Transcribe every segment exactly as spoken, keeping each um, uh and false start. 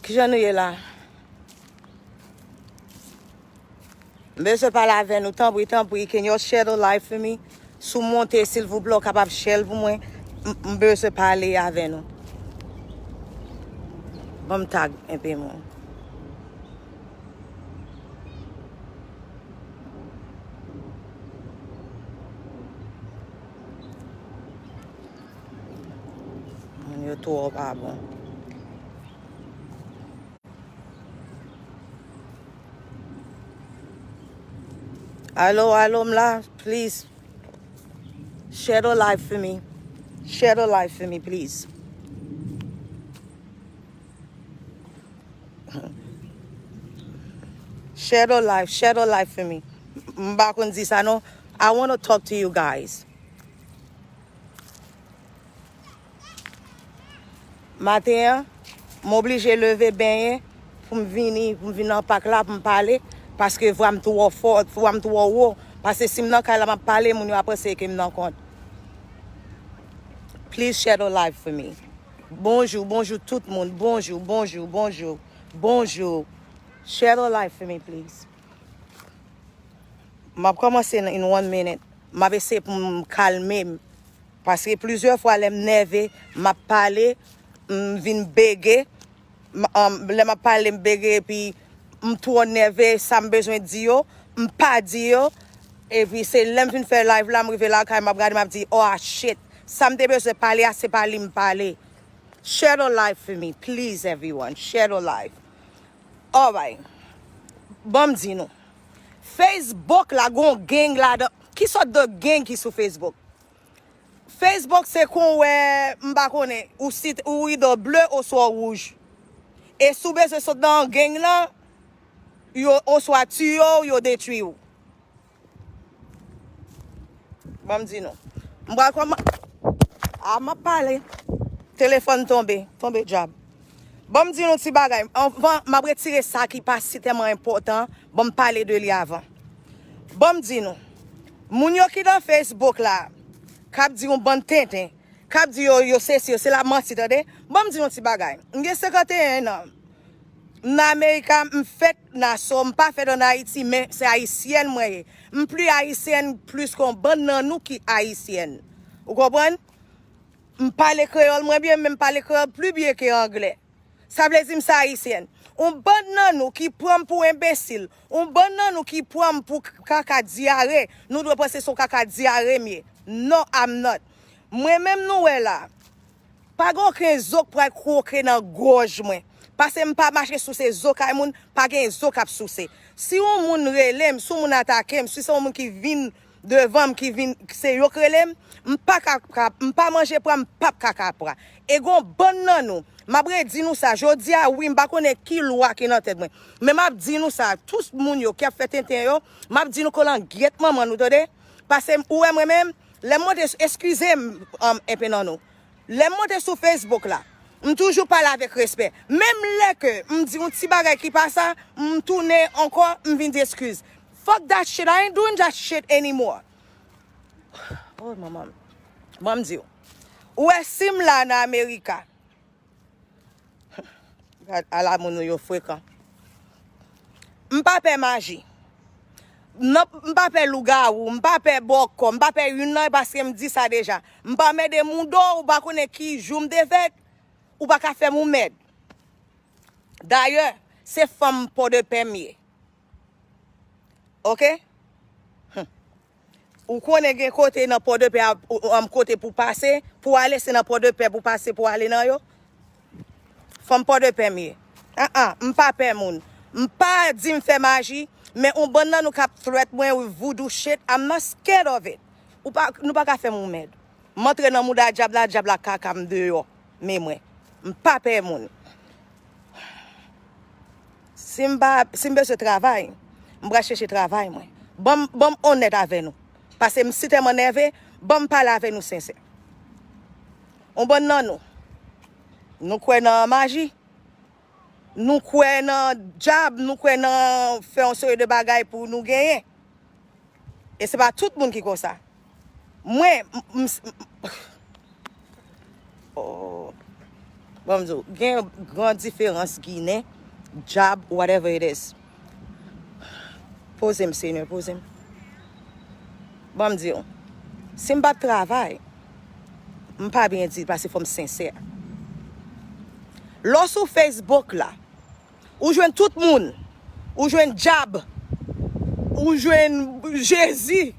Kijan nou ye la? M bezwen pale avè nou, tanpri, tanpri, can you share the live for me? Si w monte, silvouplè, w kapab share l pou mwen. M, m bezwen pale avè nou. Ban m tag enpe moun. Moun yo twò pa bon. Alo, alo, m la, please. Share the live for me. Share the live for me, please. Share the live, share the live for me. M pa konn di sa non. I wanna talk to you guys. Maten an, m oblije leve benyen pou m vini, pou m vin nan pak la, pou m pale, paske vwa m twò fò, vwa m twò wo. Paske si m nan kay la, m ap pale, moun yo ap panse ke m nan kont. Please share the live for me. Bonjou, bonjou tout moun. Bonjou, bonjou, bonjou, bonjou. Share the live for me, please. M ap kòmanse in one minute. M ap eseye pou m kalme m. Paske plizyè fwa, lè m nève, m ap pale, m vin bege. M, um, lè m ap pale, m bege, epi m twò nève, sa m bezwen di yo, m pa di yo. Epi se lè m fin fè live la, m rive lakay, m ap gade, m ap di, oh, ah, shit. Sa m te bezwen pale a, se pa li m pale. Share the live for me, please, everyone. Share the live. Alright. Ban m di nou. Facebook la gon gang ladan. Ki sòt de gang ki sou Facebook? Facebook se kon wè, m pa konnen, ou si, ou either ble oswa wouj. E si w bezwen sot nan gang lan, yo oswa tiye w, yo detwi w. Ban m di nou. M pral kòman-, a, m ap pale. Telefòn tonbe. Tonbe djab. Ban m di nou ti bagay. Anvan, m ap retire sa ki pa si tèlman enpòtan. Ban m pale de li avan. Ban m di nou. Moun yo ki nan Facebook la, k ap di yon bann tenten, k ap di yo, yo sesi, yo sela, manti, tande. Ban m di nou ti bagay. M gen senkanteyen an. M nan Amerika, m fèt Naso, m pa fèt ann Ayiti, men se ayisyèn mwen ye. M pli ayisyèn plis ke yon bann nan nou ki ayisyèn. Ou konprann? M pale kreyòl mwen byen, men m pale kreyòl pli byen ke anglè. Sa vle di m se ayisyèn. Yon bann nan nou ki pran m pou enbesil, yon bann nan nou ki pran m pou k-, kaka dyare, nou dwe panse se yon kaka dyare m ye. No, I'm not. Mwen menm nou wè la, pa gen okenn zo k pral kwoke nan gòj mwen. Paske m pa mache souse zo kay moun, pa gen zo k ap souse. Si yon moun rele m, si yon moun atake m, si se yon moun ki vin devan m, ki vin, se yo k rele m, m pa ka, ka, m pa manje pra, m p ap kaka pra. E gon bann nan nou, m ap redi nou sa, jodi a, wi, m pa konnen ki lwa ki nan tèt mwen. Men m ap di nou sa, tout moun yo k ap fè tenten yo, m ap di nou kolangyèt manman nou, tande? Paske ou wè mwen menm, lè m monte, eskize m, um, enpe nan nou. Lè m monte sou Facebook la, m toujou pale avèk respè. Menm lè ke m di yon ti bagay ki pa sa, m tounen ankò, m vin di eskiz. Fuck that shit, I ain't doing that shit anymore. Oh, manman. Ban m di w. Ou wè, si m la nan Amerika, Gad, ala moun nou yo frekan. M pa pè maji. Non, m pa pè lougawou, m pa pè bòkò, m pa pè youn nan, paske m di sa deja. M pa mède moun do, ou pa konnen ki jou m te fèt, ou pa ka fè m yon mèd. Dayè, se fanm Pòdepè m ye. Oke? Hum. Ou konnen gen kote nan Pòdepè a, ou, ou, um, kote pou pase, pou ale, se nan Pòdepè pou pase, pou ale nan yo. Fanm Pòdepè m ye. An an, m pa pè moun. M pa di m fè maji, men yon bann nan nou k ap threat mwen, voodoo shit, I'm not scared of it. Ou pa, nou pa ka fè m yon mèd. M antre nan mouda dyab la, dyab la kaka m deyò. Men mwen, m pa pè moun. Si m pa, si m bezwen travay, m pral chèche travay mwen. Ban m, ban m onèt avè nou. Paske m si tèlman nève, ban m pale avè nou sensè. Yon bann nan nou, nou kwè nan maji, nou kwè nan dyab, nou kwè nan fè yon seri de bagay pou nou genyen. E se pa tout moun ki konsa. Mwen, m, m, m, oh. Bon, m di w, gen gran diferans Ginen, djab, whatever it is. Poze m, Senyè, poze m. Bon, m di w, si m pa t travay, m pa byen di l, paske fò m sensè. Lè w sou Facebook la, ou jwenn tout moun, ou jwenn djab, ou jwenn Jezi,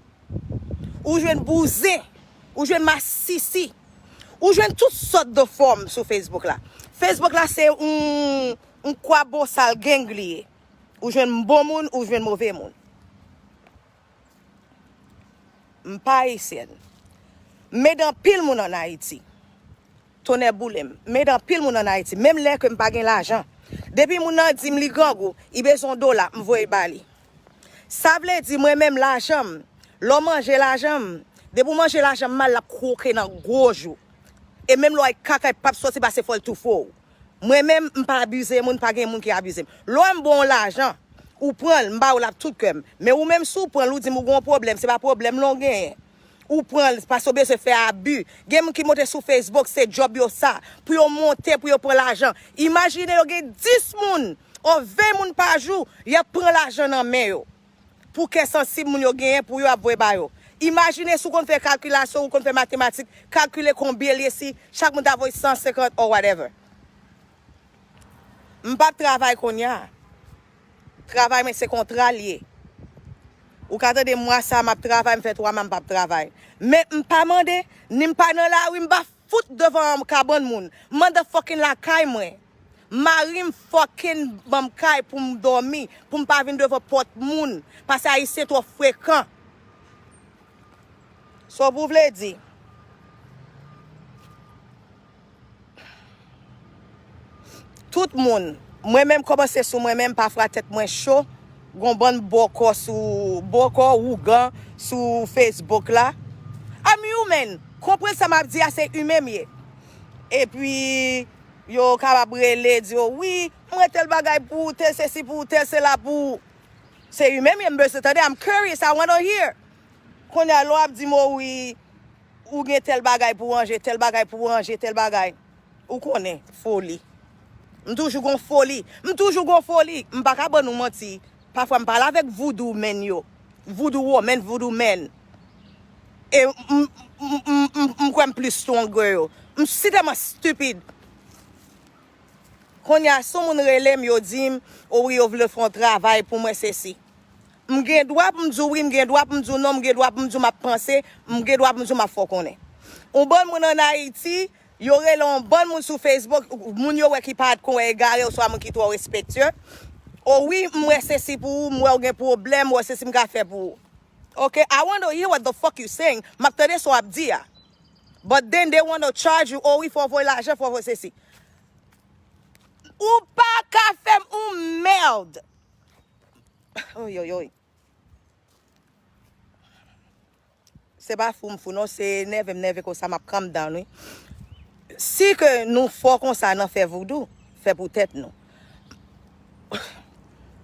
ou jwenn bouzen, ou jwenn masisi, ou jwenn tout sòt de fòm sou Facebook la. Facebook la se yon, yon kwa bosal gang li ye. Ou jwenn bon moun, ou jwenn move moun. M pa ayisyèn. M ede anpil moun ann Ayiti. Tonnè boule m. M ede anpil moun ann Ayiti, menm lè ke m pa gen lajan. Depi moun nan di m li grangou, li bezwen yon dola, m voye l ba li. Sa vle di, mwen menm, lajan m, lè w manje lajan m, depi w manje lajan m mal, l ap kwoke nan gòj ou. E menm lè w al kaka, l p ap soti pase fò l toufe w. Mwen menm, m pa abize moun, pa gen moun ki abize m. Lè w wè m ba w yon lajan, ou pran l, m ba w l ak tout kè m. Men ou menm, si w pran l, ou di m ou gen yon pwoblèm, se pa pwoblèm non w genyen. Ou pran l paske w bezwen fè abi. Gen moun ki monte sou Facebook, se djòb yo sa, pou yo monte, pou yo pran lajan. Imajine yo gen dis moun, o ven moun pa jou, y ap pran lajan nan men yo. Pou kè sansib moun yo genyen, pou yo ap voye ba yo. Imajine si w konn fè kalkilasyon, ou konn fè matematik, kalkile konbyen l ye si chak moun ta voye san senkant or whatever. M p ap travay kounye a. Travay mwen se kontra l ye. Ou ka tande mwa sa a m ap travay, m fè twa mwa m p ap travay. Men m pa mande, ni m pa nan lari, m pa fout devan kabann moun. Motherfucking lakay mwen. Mari m fucking ban m kay pou m dòmi, pou m pa vin devan pòt moun. Paske Ayisyen twò frekan. Sa w pou vle di? Tout moun, mwen menm kòmanse sou mwen menm, pafwa tèt mwen cho, gon bann bòkò sou, bòkò, ougan sou Facebook la. I'm human. Konprann sa m ap di a, se imen m ye. Epi, yo kapab rele, di yo, wi, mwen tèl bagay pou ou, tèl sesi pou ou, tèl sela pou ou. Se imen m ye, m bezwen tande, I'm curious, I wanna hear. Kounye a, lè w ap di m, o wi, ou gen tèl bagay pou w ranje, tèl bagay pou w ranje, tèl bagay. Ou konnen, foli. M toujou gon foli. M toujou gon foli. M pa ka ban nou manti. Pafwa, m pale avèk voodoo men yo. Voodoo woman, voodoo men. E m, m, m, m, m, m kwè m plis stronger yo. M si tèlman stupid. Kounye a, si yon moun rele m, yo di m, o wi, yo vle fè yon travay pou mwen, sesi. M gen dwa pou m di w wi, m gen dwa pou m di w non, m gen dwa pou m di w m ap panse, m gen dwa pou m di w m ap fè w konnen. Yon bann moun ann Ayiti, yo rele yon bann moun sou Facebook, moun yo wè ki parèt kon egare, oswa moun ki twò respektye. O wi, m wè sesi pou ou, m wè w gen pwoblèm, m wè sesi m ka fè pou ou. Ok, I wanna hear what the fuck you saying. M ap tande sa w ap di a. But then they wanna charge you, o wi, fò w voye lajan, fò w voye sesi. Ou pa ka fè m yon mèd. Oyoyoy. Se pa fou m fou non, se nève m nève konsa m ap calm down, wi. Si ke nou fò konsa nan fè voodoo, fè pou tèt nou.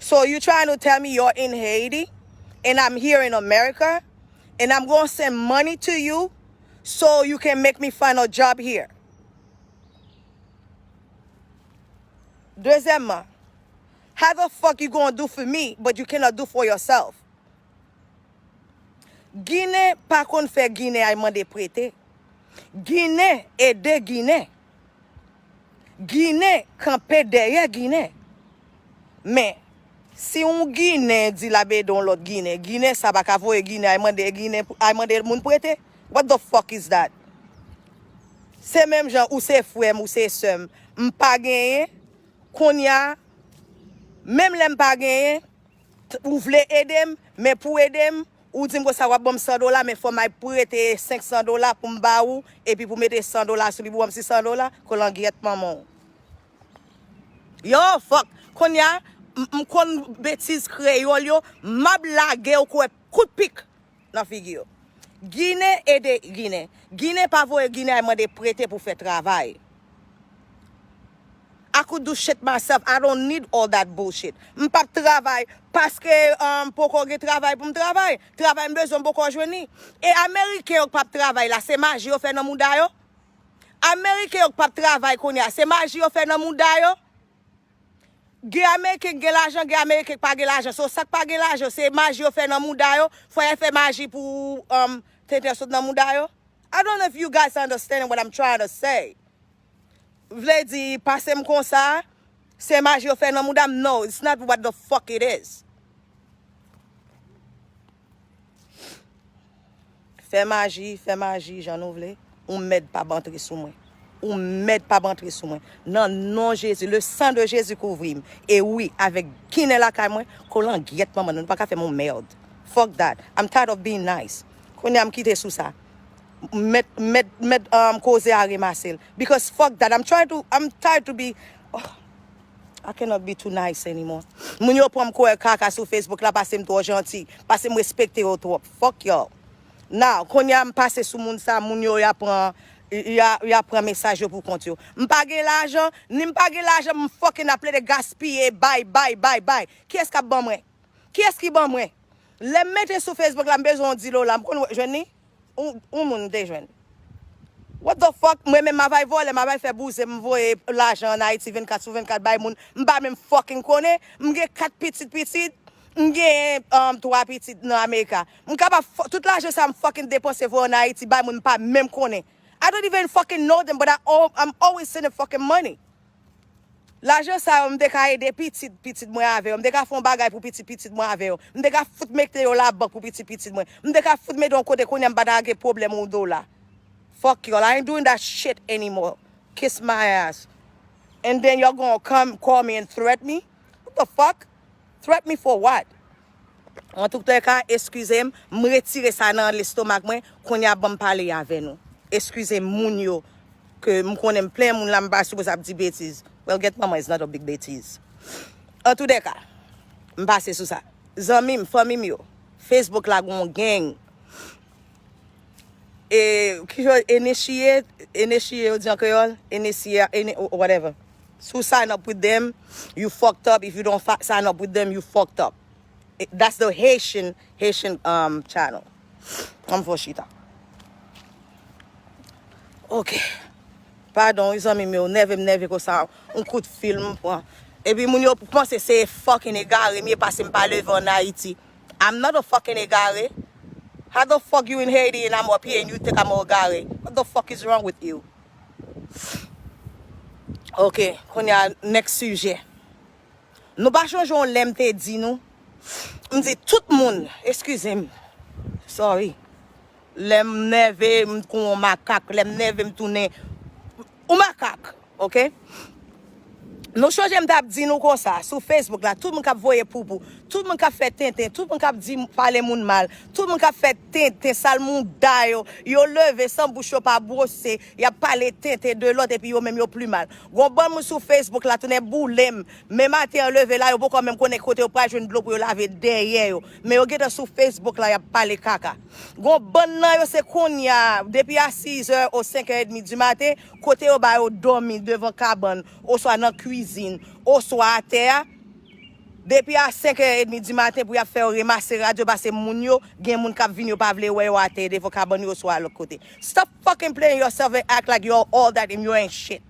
So you trying to tell me you're in Haiti and I'm here in America and I'm gonna send money to you so you can make me find a job here. Dezyèmman, how the fuck you gonna do for me but you cannot do for yourself? Ginen pa konn fè Ginen al mande prete. Ginen ede Ginen. Ginen kanpe dèyè Ginen. Men, si yon Ginen di l ap ede yon lòt Ginen, Ginen sa pa ka voye Ginen al mande Ginen, al mande moun prete? What the fuck is that? Se menm jan ou se frè m, ou se sè m, m pa genyen, kounye a, menm lè m pa genyen, t- ou vle ede m, men pou ede m, ou di m konsa w ap ban m san dola, men fò m al prete senk san dola pou m ba ou, epi pou mete san dola sou li pou ban m sis san dola, kolangyèt manman w. Yo, fuck. Kounye a, m, m konn betiz kreyòl yo, m ap lage w kwè kout pik nan figi yo. Ginen ede Ginen. Ginen pa voye Ginen al mande prete pou fè travay. I could do shit myself. I don't need all that bullshit. M p ap travay paske um, poko gen travay pou m travay. Travay m bezwen m poko jwenn li. E Ameriken yo k p ap travay la, se maji yo fè nan mouda yo? Ameriken yo k p ap travay kounye a, se maji yo fè nan mouda yo? Gen Ameriken k gen lajan, gen Ameriken k pa gen lajan. So, sa k pa gen lajan, se maji yo fè nan mouda yo, fò y fè maji pou um, tenten sot nan mouda yo. I don't know if you guys understand what I'm trying to say. Vle di, pase m konsa, se maji yo fè nan mouda m? No, it's not what the fuck it is. Fè maji, fè maji, jan nou vle. Yon mèd p ap antre sou mwen. Yon mèd p ap antre sou mwen. Nan non Jezi, le sang de Jésus kouvri m. E wi, avèk ginen lakay mwen, kolangyèt manman nou, nou pa ka fè m yon mèd. Fuck that. I'm tired of being nice. Kounye a m kite sou sa. Mèt, mèt, mèt um, koze a remase l. Because fuck that. I'm trying to, I'm tired to be, oh, I cannot be too nice anymore. Moun yo pran m kwè kaka sou Facebook la, pase m twò janti, pase m respekte yo twòp. Fuck y'all. Now, kounye a m pase sou moun sa, moun yo y ap pran, y a, y ap pran mesaj yo pou kont yo. M pa gen lajan, ni m pa gen lajan, m fucking ap plede gaspiye, bay, bay, bay, bay. Kiyès k ap ban mwen? Kiyès ki ban mwen? Lè m mete sou Facebook la, m bezwen yon dilola, m konn jwenn li? Yon, yon moun m te jwenn. What the fuck? Mwen menm m ap al vòlè, m ap al fè bouzen, m voye lajan ann Ayiti vennkat sou vennkat bay moun m pa menm fucking konnen. M gen kat pitit pitit, m gen um, twa pitit nan Amerika. M kapab, tout lajan sa m fucking depanse voye ann Ayiti bay moun m pa menm konnen. I don't even fucking know them, but I, al- I'm always sending fucking money. Lajan sa yo, m te ka ede pitit pitit mwen avè yo. M te ka fè yon bagay pou pitit pitit mwen avè yo. M te ka fout mete yo labank pou pitit pitit mwen. M te ka fout mete yon kote kounye a m pa ta gen pwoblèm yon dola. Fuck y'all, I ain't doing that shit anymore. Kiss my ass. And then y'all gonna come call me and threaten me? What the fuck? Threat me for what? Antoukaka, eskize m, m retire sa nan lestomak mwen, kounye a ban m pale avè nou. Eskize m, moun yo, ke m konnen m plen moun la, m pa sipoze ap di betiz. Well, get mama is not a big betiz. Antoudèka, m pase sou sa. Zanmi m, fanmi m yo, Facebook la gon gang. E, ki yo, initiate, initiate, yo di an kreyòl, initiate, ini, whatever. Si w sign up with them, you fucked up. If you don't fa- sign up with them, you fucked up. That's the Haitian, Haitian um, channel. Ann fè chita. Ok. Padon, wi, zanmi m yo, nève m nève konsa. Yon kout fil m pran. Epi moun yo panse se fucking egare m ye paske m pa leve ann Ayiti. I'm not a fucking egare. How the fuck you in Haiti and I'm up here and you think I'm a egare? What the fuck is wrong with you? Ok, kounye a, next sujet. Nou pa chonje yon lè m te di nou? M di tout moun, eskize m. Sorry. Lè m nève, m kou yon makak. Lè m nève, m tounen yon makak. Ok? Nou chonje m t ap di nou konsa, sou Facebook la, tout moun k ap voye poupou, tout moun k ap fè tenten, tout moun k ap di pale moun mal, tout moun k ap fè tenten, sal mouda yo, yo leve san bouch yo pa bwose, y ap pale tenten de lòt epi yo menm yo pi mal. Gon bann moun sou Facebook la tounen boule m, men maten an leve la, yo poko menm konnen kote yo pral jwenn dlo pou yo lave dèyè yo. Men yo gentan sou Facebook la, y ap pale kaka. Gon bann nan yo se kounye a, depi a sizè ou senkè edmi di maten, kote yo ba yo dòmi devan kabann, oswa nan kwizin, oswa atè a. Depi a senkè edmi di maten pou y ap fè yo remase rad yo, paske moun yo, gen moun k ap vin yo pa vle wè yo atè devan kabann yo, oswa lòt kote. Stop fucking playing yourself and act like you're all that and you ain't shit.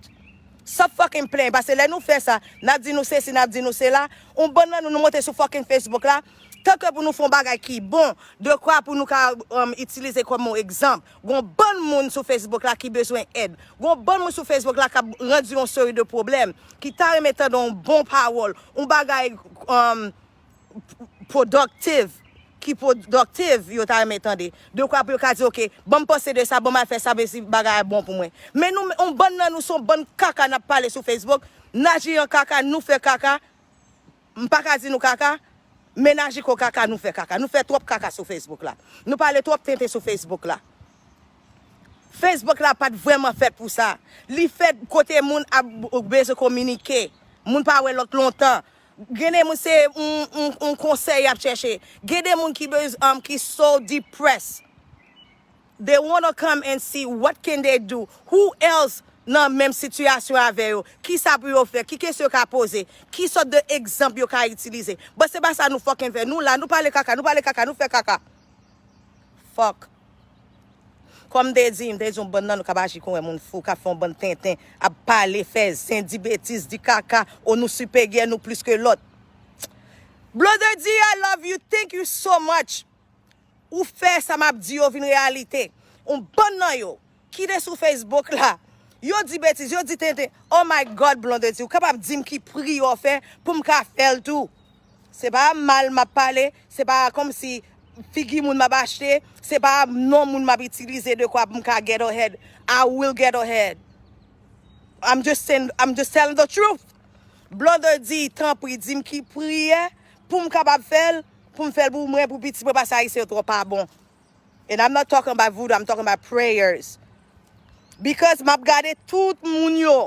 Stop fucking playing, paske lè nou fè sa, n ap di nou sesi, n ap di nou sela, yon bann nan nou, nou monte sou fucking Facebook la, tanke pou nou fè yon bagay ki bon, dekwa pou nou ka um, itilize kòm yon egzanp. Gon bann moun sou Facebook la ki bezwen èd. Gon bann moun sou Facebook la k ap rann yon seri de pwoblèm, ki ta renmen tande yon bon pawòl, yon bagay um, productive, ki productive yo ta renmen tande. Dekwa pou yo ka di, ok, ban m panse de sa, ban m al fè sa, men si bagay a bon pou mwen. Men nou, yon bann nan nou se yon bann kaka n ap pale sou Facebook, n aji an kaka, nou fè kaka, m pa ka di nou kaka, men n aji kon kaka, nou fè kaka. Nou fè twòp kaka sou Facebook la. Nou pale twòp tenten sou Facebook la. Facebook la pa t vrèman fèt pou sa. Li fèt kote moun ap bezwen kominike. Moun pa wè lòt lontan. Gen de moun se yon, yon, yon konsèy y ap chèche. Gen de moun ki bezwen, um, ki so depressed. They wanna come and see what can they do. Who else nan menm sitiyasyon avè yo? Kisa pou yo fè? Ki kesyon yo ka poze? Ki sòt de egzanp yo ka itilize? But se pa sa nou fucking fè. Nou la, nou pale kaka, nou pale kaka, nou fè kaka. Fuck. Kòm m te di, m te di yon bann nan nou k ap aji kon yon moun fou, k ap fè yon bann tenten, ap pale, fè zen, di betiz, di kaka, o nou siperyè, nou plis ke lòt. Blondedy, I love you, thank you so much. Ou fè sa m ap di yo vin reyalite. Yon bann nan yo ki te sou Facebook la, yo di betiz, yo di tenten. Oh my God, Blondedy, ou kapab di m ki pri yo fè pou m ka fè l tou. Se pa mal m ap pale, se pa kòmsi figi moun m ap achte, se pa non moun m ap itilize de kwa pou m ka get ahead. I will get ahead. I'm just saying, I'm just telling the truth. Blondedy, tanpri, di m ki priyè pou m kapab fè l, pou m fè l pou mwen, pou pitit mwen, paske Ayisyen yo twò pa bon. And I'm not talking about voodoo, I'm talking about prayers. Because m ap gade tout moun yo.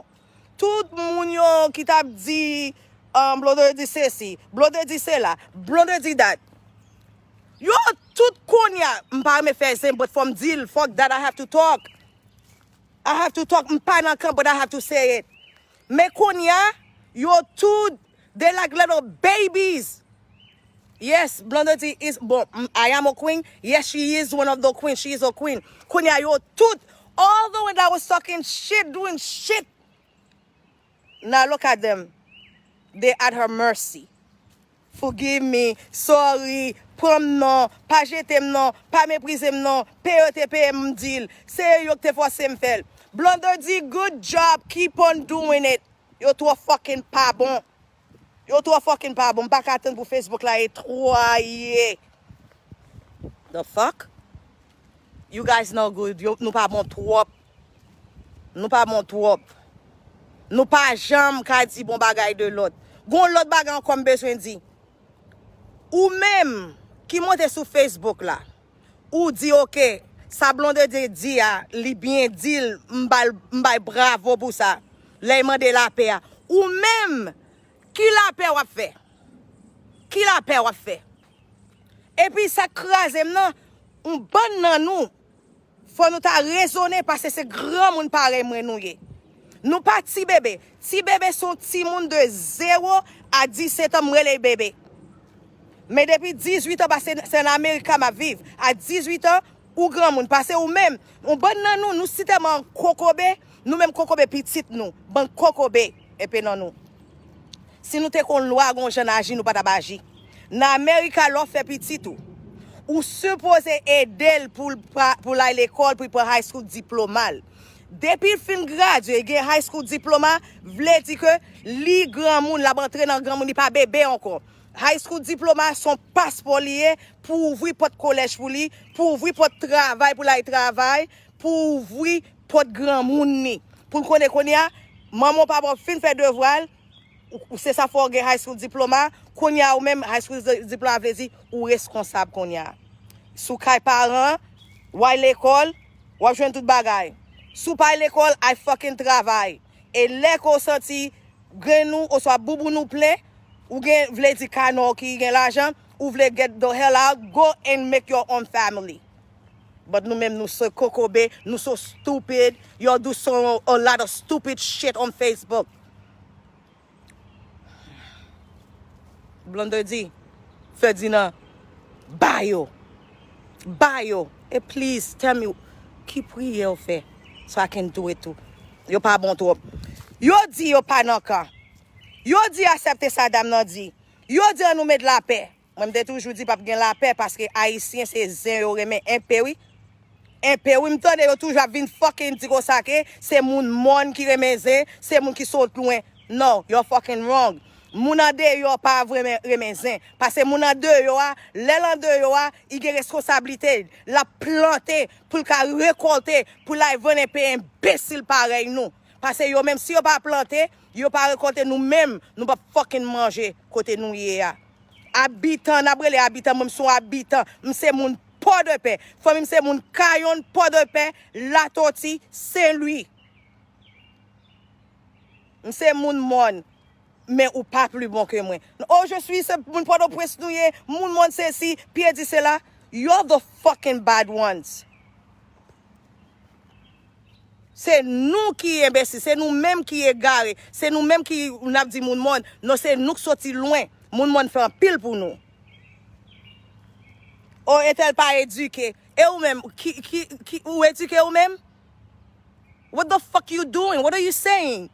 Tout moun yo ki t ap di, um, Blondedy sesi, Blondedy sela, Blondedy that. Yo tout kounye a, m pa renmen fè zen, but fò m di l, fuck that, I have to talk. I have to talk, m pa nan kan, but I have to say it. Men kounye a, yo tout, they like little babies. Yes, Blondedy is, bon, m- I am a queen. Yes, she is one of the queens. She is a queen. Kounye a yo tout, all the way that was talking shit, doing shit. Now look at them. They at her mercy. Forgive me, sorry, pran m non, pa jete m non, pa meprize m non, peye yo te peye m, m di l. Se yo ki te fòse m fè l. Blondedy, good job, keep on doing it. Yo twò fucking pa bon. Yo twò fucking pa bon. M pa ka tann pou Facebook la etwaye. The fuck? You guys no good. Yo, nou pa bon twòp. Nou pa bon twòp. Nou pa janm ka di bon bagay de lòt. Gon lòt bagay ankò m bezwen di. Ou menm ki monte sou Facebook la, ou di, "Ok, sa Blondedy di a, li byen di l, m ba l, m bay bravo pou sa." Lè l mande lapè a. Ou menm, ki lapè w ap fè? Ki lapè w ap fè? Epi sa k kraze m nan, yon bann nan nou, fò nou ta rezone paske se granmoun parèy mwen nou ye. Nou pa ti bebe. Ti bebe se yon timoun de zewo a disèt an, m rele l bebe. Men depi dizuit an, paske se an Amerika m ap viv. A dizuit an, ou granmoun. Paske ou menm, yon bann nan nou, nou si tèlman kokobe, nou menm kokobe pitit nou. Bann kokobe, enpe nan nou. Si nou te konn lwa gon jan n aji, nou pa t ap aji. Nan Amerika, lè w fè pitit ou, ou sipoze ede l pou l pa- pou l al lekòl, pou l pran high school diploma l. Depi l fin gradye, l gen high school diploma, vle di ke li granmoun, l ap antre nan granmoun, li pa bebe ankò. High school diploma se yon paspò li ye pou ouvri pòt kolèj pou li, pou ouvri pòt travay, pou l al travay, pou ouvri pòt granmoun li. Pou l konnen kounye a, manman w, papa w fin fè devwa l, ou, ou se sa fè w gen high school diploma, kounye a ou menm, high school di- diploma vle di ou reskonsab kounye a. Si w kay paran, w al lekòl, w ap jwenn tout bagay. Si w pa al lekòl, al fucking travay. E lè ke w santi grenn ou oswa bouboun ou plen, ou gen, vle di kanò ki gen lajan, ou vle get the hell out, go and make your own family. But nou menm nou se kokobe, nou so stupid, y'all do so a lot of stupid shit on Facebook. Blondedy, Ferdinand, ba yo. Ba yo. E please, tell me, ki priyè w fè? So I can do it too. Yo pa bon twòp. Yo di yo pa nan kan. Yo di aksepte sa dam nan di. Yo di an nou met lapè. Mwen m te toujou di p ap gen lapè paske Ayisyen se zen yo renmen enpe wi. Enpe wi, m tande yo toujou ap vin fucking di konsa ke se moun mòn ki renmen zen, se moun ki sot lwen. No, you're fucking wrong. Moun andeyò pa vre renmen zen. Paske moun andeyò a, lè l andeyò a, li gen reskonsablite l. L ap plante pou l ka rekòlte, pou l al vann enpe enbesil parèy nou. Paske yo menm, si yo pa plante, yo pa rekòlte, nou menm, nou p ap fucking manje kote nou ye a. Abitan, n ap rele abitan, mwen m se yon abitan, m se moun Pòdepè. Fanmi m se moun Kayonn, Pòdepè, Latoti, Senlwi. M se moun mòn, men ou pa pli bon ke mwen. Oh, je suis se moun Pòtoprens nou ye, moun mòn sesi, pye di sela. You're the fucking bad ones. Se nou ki enbesil, se nou menm ki egare, se nou menm ki n ap di moun mòn, non, se nou k soti lwen. Moun mòn fè anpil pou nou. O, entèl pa edike, E ou menm, ki, ki, ki, ou edike ou menm? What the fuck you doing? What are you saying?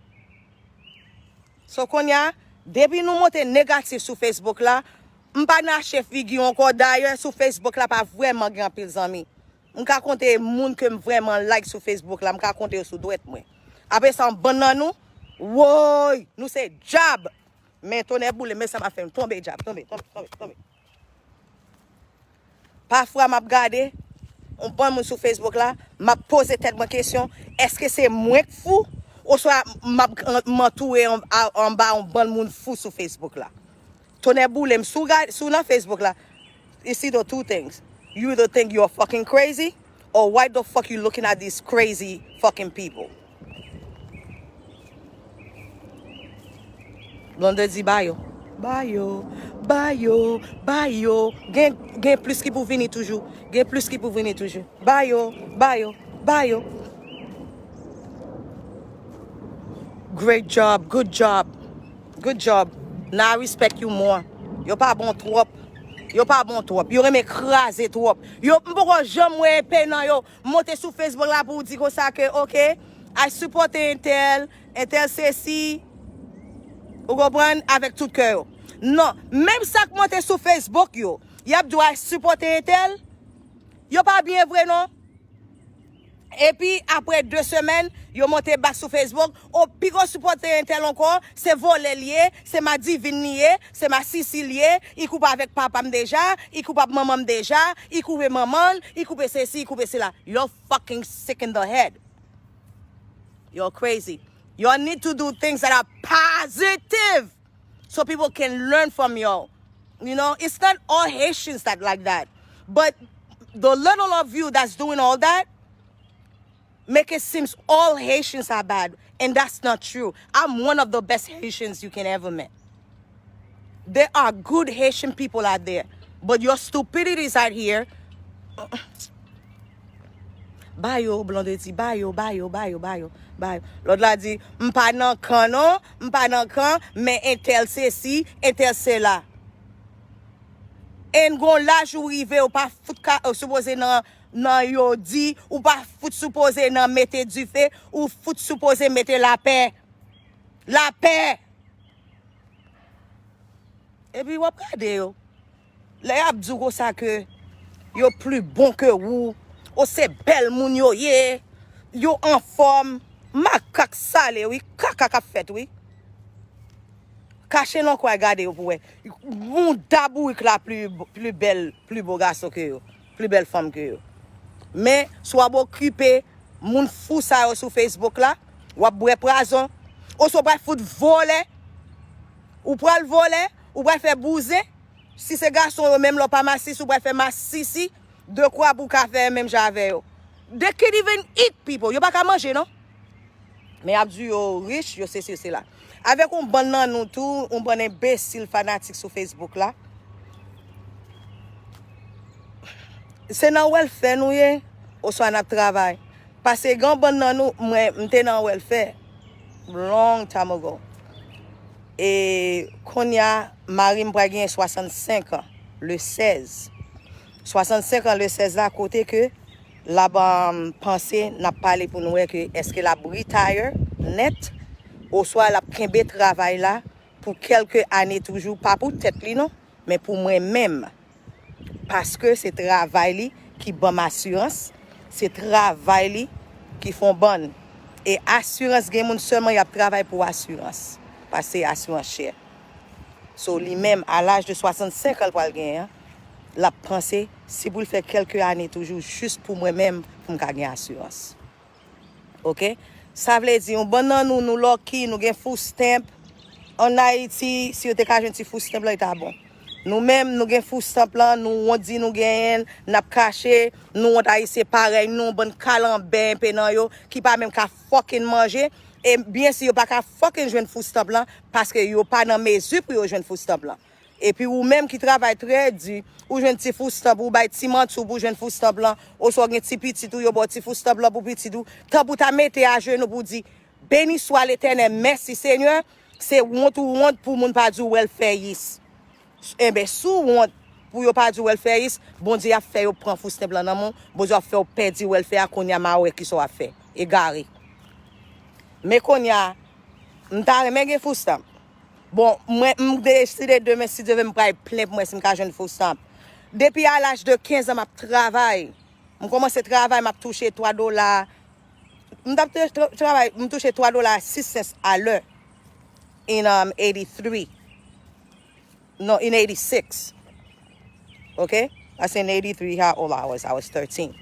So kounye a, depi nou monte negatif sou Facebook la, m pa nan achte figi ankò. Dayè, sou Facebook la pa vrèman gen anpil zanmi. M ka konte moun ke m vrèman like sou Facebook la, m ka konte yo sou dwèt mwen. Apre sa, yon bann nan nou, woy, nou se djab. Men tonnè boule, men sa pa fè m tonbe djab, tonbe, tonbe, tonbe, tonbe. Pafwa m ap gade yon bann moun sou Facebook la, m ap poze tèt mwen kesyon, èske se mwen k fou? Oswa m ap, m antoure an, a, anba yon bann moun fou sou Facebook la? Tonnè boule m, si w gade, si w nan Facebook la, it's either two things. You either think you're fucking crazy, or why the fuck you looking at these crazy fucking people? Blondedy, ba yo. Ba yo, ba yo, ba yo. Gen, gen plis ki pou vini toujou. Gen plis ki pou vini toujou. Ba yo, ba yo, ba yo. Great job, good job, good job. Now I respect you more. Yo pa bon twòp. Yo pa bon twòp. Yo renmen kraze twòp. Yo, m poko janm wè epe nan yo. Monte sou Facebook la pou w di konsa ke, ok, I supporte entèl, entèl sesi, ou konprann, avèk tout kè yo. Non, menm sa k monte sou Facebook yo, y ap di w I supporte entèl, yo pa byen vre non. Epi, apre de semèn, yo monte bak sou Facebook, o, pi gwo sipòtè entèl ankò, se vòlè l ye, se madivin li ye, se masisi l ye, li koupe avèk papa m deja, li koupe ak manman m deja, li koupe manman l, li koupe sesi, li koupe sela. You're fucking sick in the head. You're crazy. Y'all need to do things that are positive so people can learn from y'all. You know, it's not all Haitians that like that. But the little of you that's doing all that, make it seems all Haitians are bad. And that's not true. I'm one of the best Haitians you can ever meet. There are good Haitian people out there. But your stupidities out here. Ba yo, Blondedy, ba yo, ba yo, ba yo, ba yo, ba yo. Lòt la di, m pa nan kan non, m pa nan kan, men entèl sesi, entèl sela. And gon laj ou rive, ou pa fout ka, ou sipoze nan, nan yo di, ou pa fout sipoze nan mete dife, ou fout sipoze mete lapè. Lapè! Epi w ap gade yo. Lè y ap di w konsa ke yo pli bon ke ou, o se bèl moun yo ye, yo anfòm, makak sale wi, kaka k ap fèt wi. Kache nan kwen gade yo pou wè. Mouda bourik la pli, pli bèl, pli bo gason ke yo, pli bèl fanm ke yo. Men, si w ap okipe moun fou sa yo sou Facebook la, w ap bwè pwazon. Oswa w pral fout vòlè. Ou pral vòlè, ou pral fè bouzen. Si se gason yo, menm lè w pa masisi, ou pral fè masisi. De kwa pou w ka fè menm jan avè yo. They can't even eat people. Yo pa ka manje, non. Men y ap di yo rich, yo sesi, yo sela. Avèk yon bann nan nou tou, yon bann enbesil fanatik sou Facebook la. Se nan wèlfè nou ye, oswa n ap travay? Paske gen yon bann nan nou, mwen, m te nan wèlfè long time ago. E kounye a, mari m pral genyen swasannsenk an, le sèz. Swasannsenk an, le sèz la, kote ke l ap, um, panse, n ap pale pou n wè ke èske l ap retire nèt, oswa l ap kenbe travay la pou kèlke ane toujou, pa pou tèt li non, men pou mwen menm. Paske se travay li ki ban m asirans, se travay li ki fè w bann. E asirans, gen moun sèlman y ap travay pou asirans, paske asirans chè. So, li menm, a laj de swasannsenk an l pral genyen an, l ap panse si pou l fè kèlke ane toujou jis pou mwen menm, pou m ka gen asirans. Ok? Sa vle di, yon bann nan nou, nou lucky, nou gen food stamp. Ann Ayiti, si yo te ka jwenn ti food stamp lan, li ta bon. Nou menm, nou gen food stamp lan, nou wont di nou genyen l, n ap kache, nou wont Ayisyen parèy nou, yon bann kalanbè enpe nan yo, ki pa menm ka fucking manje. E byen si yo pa ka fucking jwenn food stamp lan, paske yo pa nan mezi pou yo jwenn food stamp lan. Epi ou menm ki travay trè di, ou jwenn ti food stamp, ou bay ti manti w pou jwenn food stamp lan, oswa w gen ti pitit ou, yo ba w ti food stamp lan pou pitit ou, tanpou w ta mete ajenou pou w di, Béni soit l'Éternel, mèsi Senyè, se wont ou wont pou moun pa di w wèlfèyis. Enben, si w wont, pou yo pa di w welfareist, Bondye ap fè yo pran food stamp lan nan men w, Bondye ap fè w pèdi welfare a, kounye a m a wè kisa w ap fè. Egare. Men kounye a, m ta renmen gen food stamp. Bon, mwen, m deside demen, si Dye vle, m pral plen pou mwen si m ka jwenn food stamp. Depi a laj de kenz an, m ap travay. M kòmanse travay, m ap touche twa dola. M t ap tra- tra- travay, m touche twa dola sis sent a lè in um, eighty-three. No, in eighty-six. Ok? I say in eighty-three, how old I was? I was thirteen.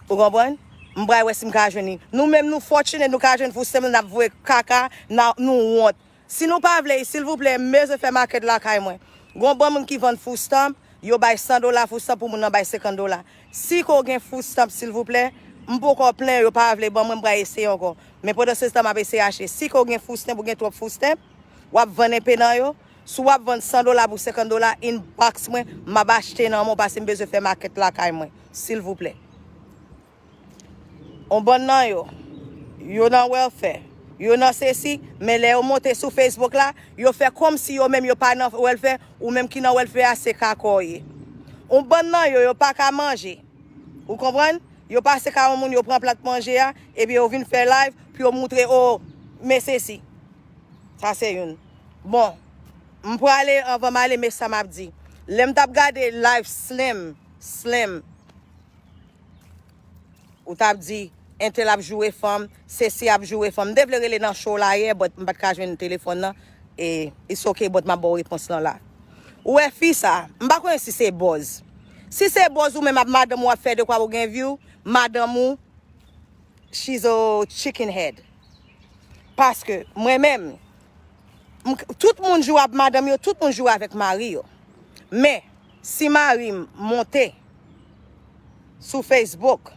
Ou konprann? M pral wè si m ka jwenn li. Nou menm nou fortunate, nou ka jwenn food stamp, n ap voye kaka, n a- nou wont. Si nou pa vle, silvouplè, m bezwen fè makèt lakay mwen. Gon bann moun ki vann food stamp, yo bay san dola food stamp pou moun nan bay senkant dola. Si ke w gen food stamp, silvouplè, m poko plen, yo pa vle ban mwen, m pral eseye ankò. Men pandan se tan, m ap eseye achte. Si ke w gen food stamp, ou gen twòp food stamp, w ap vann enpe nan yo. Si w ap vann san dola pou senkant dola, inbox mwen, m ap achte nan men w paske m bezwen fè makèt lakay mwen. Silvouplè. On bann nan yo, yo nan welfare, yo nan sesi, men lè yo monte sou Facebook la, yo fè kòmsi yo menm yo pa nan welfare, ou menm ki nan welfare a, se kaka w ye. On bann nan yo, yo pa ka manje. Ou konprann? Yo pase ka yon moun, yo pran plat manje a, epi yo vin fè live pou yo moutre, o, men sesi. Sa se youn. Bon, m prale, anvan m ale, men sa m ap di. Lè m t ap gade live Slim, Slim, ou t ap di, entèl ap joure fanm, sesi ap joure fanm. M te vle rele nan show la yè, but m pa t ka jwenn telefòn nan. E, it's ok, but m ap ba w repons lan la. Ou wè fi sa, m pa konnen si se buzz. Si se buzz ou menm ap madanm ou ap fè dekwa pou gen view, madanm ou, she's a chicken head. Paske mwen menm, m- tout moun joure ap madanm yo, tout moun joure avèk mari yo. Men, si mari m monte sou Facebook,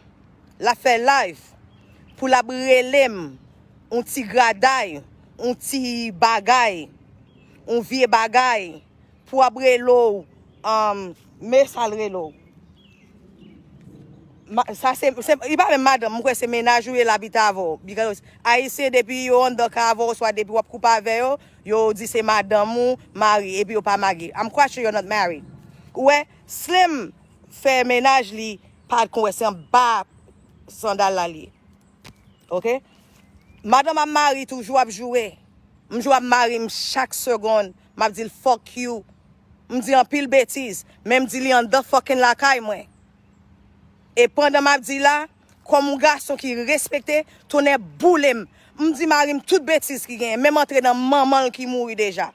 l ap fè live pou l ap rele m yon ti graday, yon ti bagay, yon vye bagay, pou ap rele w, um, men sa l rele w. Ma- Sa se, se, li pa menm madanm, mwen kwè se mennaj ou ye l abite avè w. Because Ayisyen, depi yo anndan kay avè w, oswa depi w ap koupe avè yo, yo di se madanm ou, mari, epi yo pa marye. I'm quite sure you're not married. Ou wè, Slim fè mennaj li pa konn wè se anba sandal la li ye. Ok? Madanm ap mari toujou ap joure. M joure ap mari m chak segonn. M ap di l fuck you. M di anpil betiz. Men m di li anndan fucking lakay mwen. E pandan m ap di la, kòm yon gason ki respekte, tonnè boule m. M di mari m tout betiz ki genyen. Menm antre nan manman l ki mouri deja.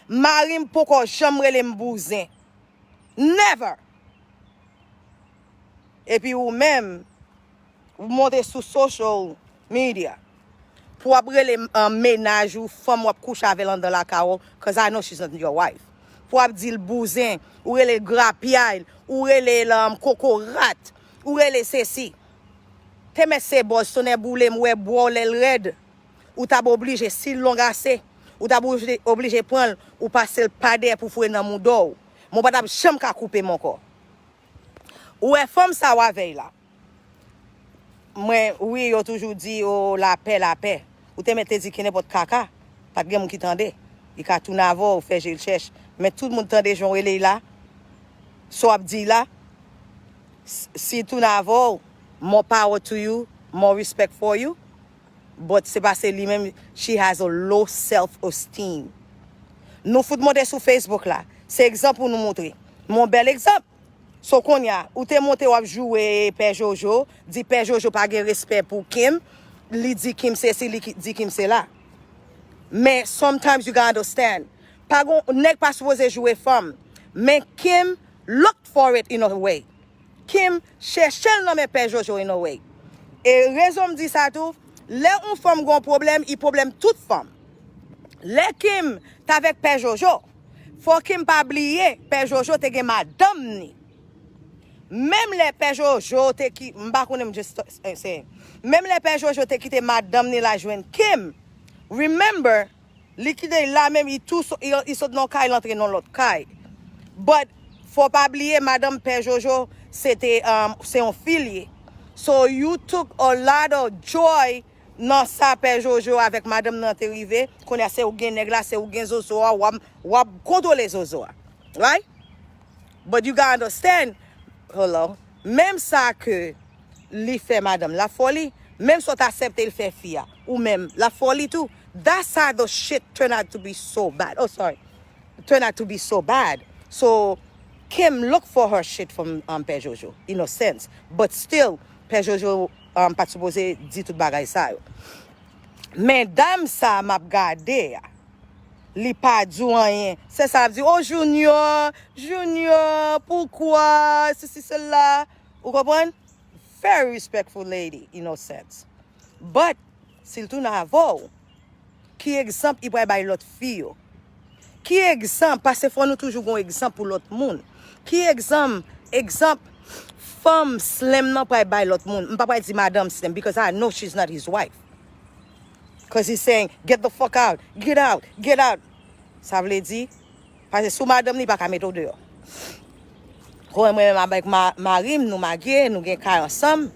Mari m poko janm rele m bouzen. Never! Epi ou menm, ou monte sou social media pou w ap rele, um, mennaj ou, fanm w ap kouche avè l anndan lakay ou, cause I know she's not your wife. Pou w ap di l bouzen, ou rele l grapyay, ou rele l, um, kokorat, ou rele sesi. Te mèt se buzz, tonnè boule m, wè bra w lè l rèd. Ou t ap oblije, si l long ase, ou t ap oblije, oblije pran l, ou pase l pa dèyè pou foure nan mouda w. Men w pa t ap janm ka koupe m ankò. Ou wè fanm sa w avè l la. Mwen, wi, yo toujou di, o, lapè, lapè. Ou te mèt te di kenenpòt kaka. Pa t gen moun ki tande. Li ka tounen avè w, fè je l chèch. Men tout moun tande jan w rele l la. Sa w ap di la. S- Si l tounen avè w, more power to you, more respect for you. But se paske li menm, she has a low self esteem. Nou fout monte sou Facebook la. Se egzanp pou nou montre. Mon bèl egzanp. So kounye a, ou te monte w ap joure Pè Jojo, di Pè Jojo pa gen respè pou Kim, li di Kim sesi, li ki- di Kim sela. Men sometimes you gotta understand. Pa gon nèg pa sipoze joure fanm. Men Kim looked for it in a way. Kim chèche l nan men Pè Jojo in a way. E rezon m di sa tou, lè yon fanm gon pwoblèm, i pwoblèm tout fanm. Lè Kim t avèk Pè Jojo, fò Kim pa bliye Pè Jojo te gen madanm ni. Menm lè Pè Jojo te ki- m pa konnen, m just saying. Menm lè Pè Jojo te kite madanm ni la jwenn Kim, remember, li kite l la menm, li tou so- li, li sot nan yon kay, l antre nan lòt kay. But fò pa bliye madanm Pè Jojo se te, um, se yon fi l ye. So you took a lot of joy nan sa Pè Jojo avèk madanm nan te rive. Kounye a se ou gen nèg la, se ou gen zozo a, w ap, w ap kontwole zozo a. Right? But you gotta understand, hello, menm sa ke li fè madanm la foli, menm sa w t aksepte l fè fi a, ou menm la foli tou. That's how the shit turn out to be so bad. Oh, sorry. Turn out to be so bad. So, Kim look for her shit from um, Pè Jojo. Innocence. But still, Pè Jojo um, pa t sipoze di tout bagay sa yo. Men dam sa m ap gade a, li pa di w anyen. Se sa l ap di, oh Junior, Junior, poukwa, sesi, sela. Ou konprann? Very respectful lady, Innocence. But, si l tounen avè w, ki egzanp li pral bay lòt fi yo? Ki egzanp? Paske fò nou toujou gon egzanp pou lòt moun. Ki egzanp, egzanp fanm Slim nan pral bay lòt moun? M pa pral di madanm Slim because I know she's not his wife. Cause he's saying, get the fuck out, get out, get out. Sa vle di, paske sou madanm li pa ka mete w deyò. Kòm mwen menm avèk ma, mari m, nou marye, nou gen kay ansanm,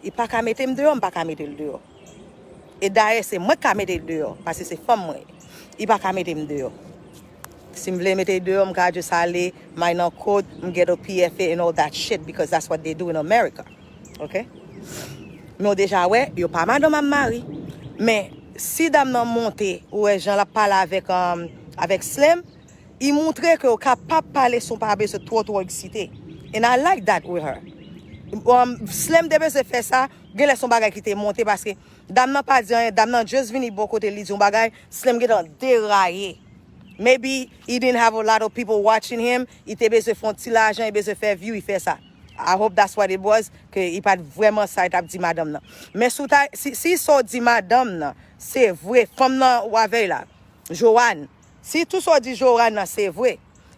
li pa ka mete m deyò, m pa ka mete l deyò. E dayè, se mwen k ka mete l deyò, paske se fanm mwen ye. Li pa ka mete m deyò. Si m vle mete l deyò, m ka just ale, may nan kot, m get a P F A and all that shit, because that's what they do in America. Ok? Men w deja wè, yo pa madanm ak mari. Men, si dam nan monte, ou wè jan l ap pale avèk, um, avèk Slim, li montre ke w kapab pale san w pa bezwen twò, twò eksite. And I like that with her. Um, Slim te bezwen fè sa, genlè se yon bagay ki te monte paske dam nan pa di anyen, dam nan just vini bò kote li di yon bagay, Slim gentan deraye. Maybe he didn't have a lot of people watching him, li te bezwen fè yon ti lajan, li bezwen fè view, li fè sa. I hope that's what it was, ke li pa t vrèman sa li t ap di madanm nan. Men si w ta, si, si sa w di madanm nan, se vre, fanm nan w avè l la, Joanne, si tout sa w di Joanne nan se vre,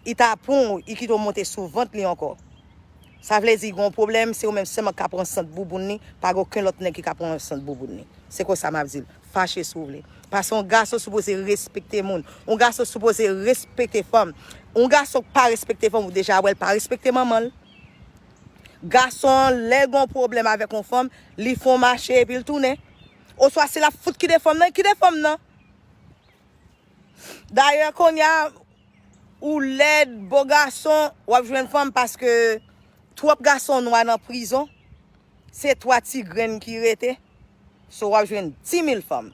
li ta pran w, li kite w monte sou vant li ankò. Sa vle di, gen yon pwoblèm, se ou menm sèlman k ka pran sant bouboun li, pa gen okenn lòt nèg ki ka pran sant bouboun li. Se konsa m ap di l. Fache si w vle. Paske yon gason sipoze respekte moun. Yon gason sipoze respekte fanm. Yon gason k pa respekte fanm, ou deja wè l pa respekte manman l. Gason an, lè l gen yon pwoblèm avèk yon fanm, li fè yon mache epi l tounen. Oswa si l ap fout kite fanm nan, kite fanm nan. Dayè, kounye a, ou lèd, bo gason, w ap jwenn fanm paske twòp gason nwa nan prizon, se twa ti grenn ki rete. So, w ap jwenn dimil fanm.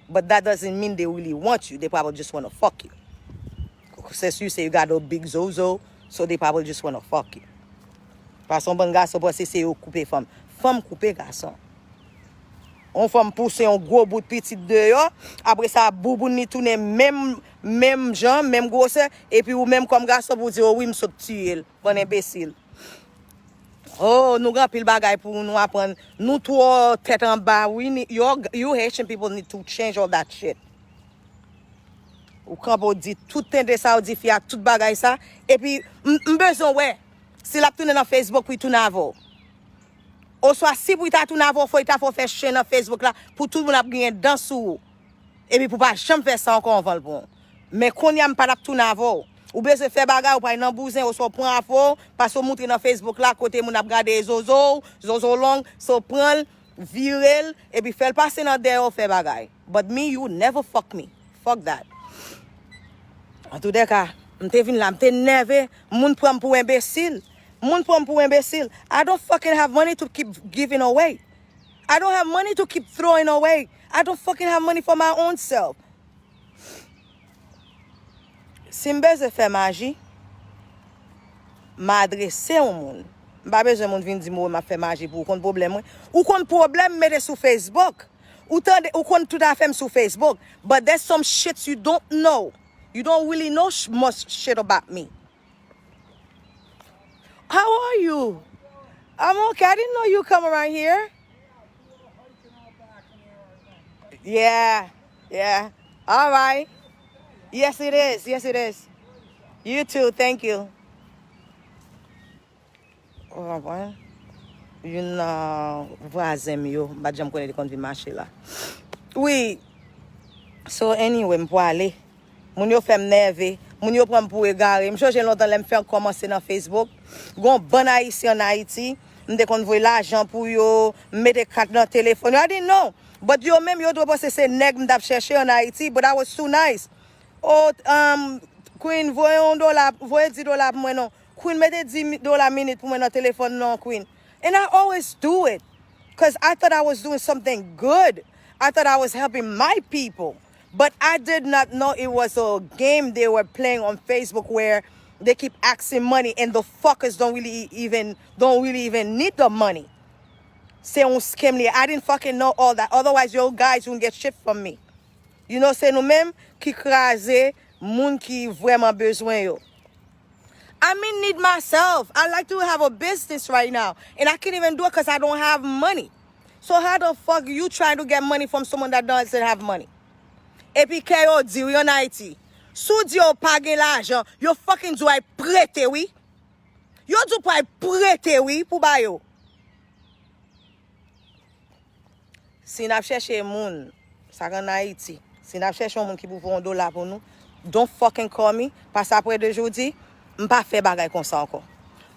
But that doesn't mean they really want you. They probably just wanna fuck you. Since you say you got a big zozo, so they probably just wanna fuck you. Paske yon bann gason panse se yo k koupe fanm. Fanm koupe gason. Yon fanm pouse yon gwo bout pitit deyò, apre sa bouboun li tounen menm, menm jan, menm gwosè, epi ou menm kòm gason pou w di, o wi, m sot tiye l. Bann enbesil. Oh, nou gen anpil bagay pou nou aprann. Nou twò tèt anba, wi. Ni- You, you Haitian people need to change all that shit. Ou kanpe w di tout tende sa, ou di fi a tout bagay sa. Epi, m, m bezwen wè si l ap tounen nan Facebook pou l tounen avè w. Oswa si pou l ta tounen avè w, fò l ta fè w fè chen nan Facebook la pou tout moun ap genyen dan sou ou. Epi pou pa janm fè sa ankò anvan l pran w. Men kounye a m pa t ap tounen avè w. Ou bezwen fè bagay, ou pral nan bouzen, oswa w pran afè w, paske w moutre nan Facebook la, kote moun ap gade zozo w, zozo long, so pran l, vire l, epi fè l pase nan dèyè w fè bagay. But me, you never fuck me. Fuck that. Antoudèka, m te vin la, m te nève, moun pran m pou enbesil. Moun pran m pou enbesil. I don't fucking have money to keep giving away. I don't have money to keep throwing away. I don't fucking have money for my own self. Si m bezwen fè maji, m adrese yon moun. M pa bezwen moun vin di m, "Wi, m ap fè maji pou ou." Ou konn pwoblèm mwen? Ou konn pwoblèm m mete sou Facebook? Ou tande, ou konn tout afè m sou Facebook? But there's some shit you don't know. You don't really know sh- much shit about me. How are you? I'm okay. I didn't know you come around here. Yeah, yeah. All right. Yes, it is. Yes, it is. You too. Thank you. Ou konprann? Youn nan vwazen m yo, m pa t janm konnen li konn vin mache la. Wi. So, anyway, m pwale. Moun yo fè m nève. Moun yo pran m pou egare. M chonje lontan lè m fèk kòmanse nan Facebook. Gon bann Ayisyen ann Ayiti. M te konn voye lajan pou yo. M mete kat nan telefòn yo. I didn't know. But yo menm, yo dwe panse se nèg m t ap chèche ann Ayiti. But I was too nice. Oh, um, Queen, voye yon dola, voye dis dola pou mwen non. Queen, mete dis dola minit pou mwen nan telefòn non, Queen. And I always do it. Because I thought I was doing something good. I thought I was helping my people. But I did not know it was a game they were playing on Facebook where they keep asking money and the fuckers don't really even don't really even need the money. Se yon scam li. I didn't fucking know all that. Otherwise, you guys wouldn't get shit from me. You know, se nou menm ki kraze moun ki vrèman bezwen yo. I'm in need myself. I like to have a business right now. And I can't even do it because I don't have money. So how the fuck you trying to get money from someone that doesn't have money? Epi kè yo di wi an Ayiti. Si w di yo pa gen lajan, yo fucking di w ay prete wi. Yo di w pou ay prete wi pou ba yo. Si n ap chèche moun, sa k ann Ayiti, si n ap chèche yon moun ki pou voye yon dola pou nou, don't fucking call me, paske apre de jodi, m pa fè bagay konsa ankò.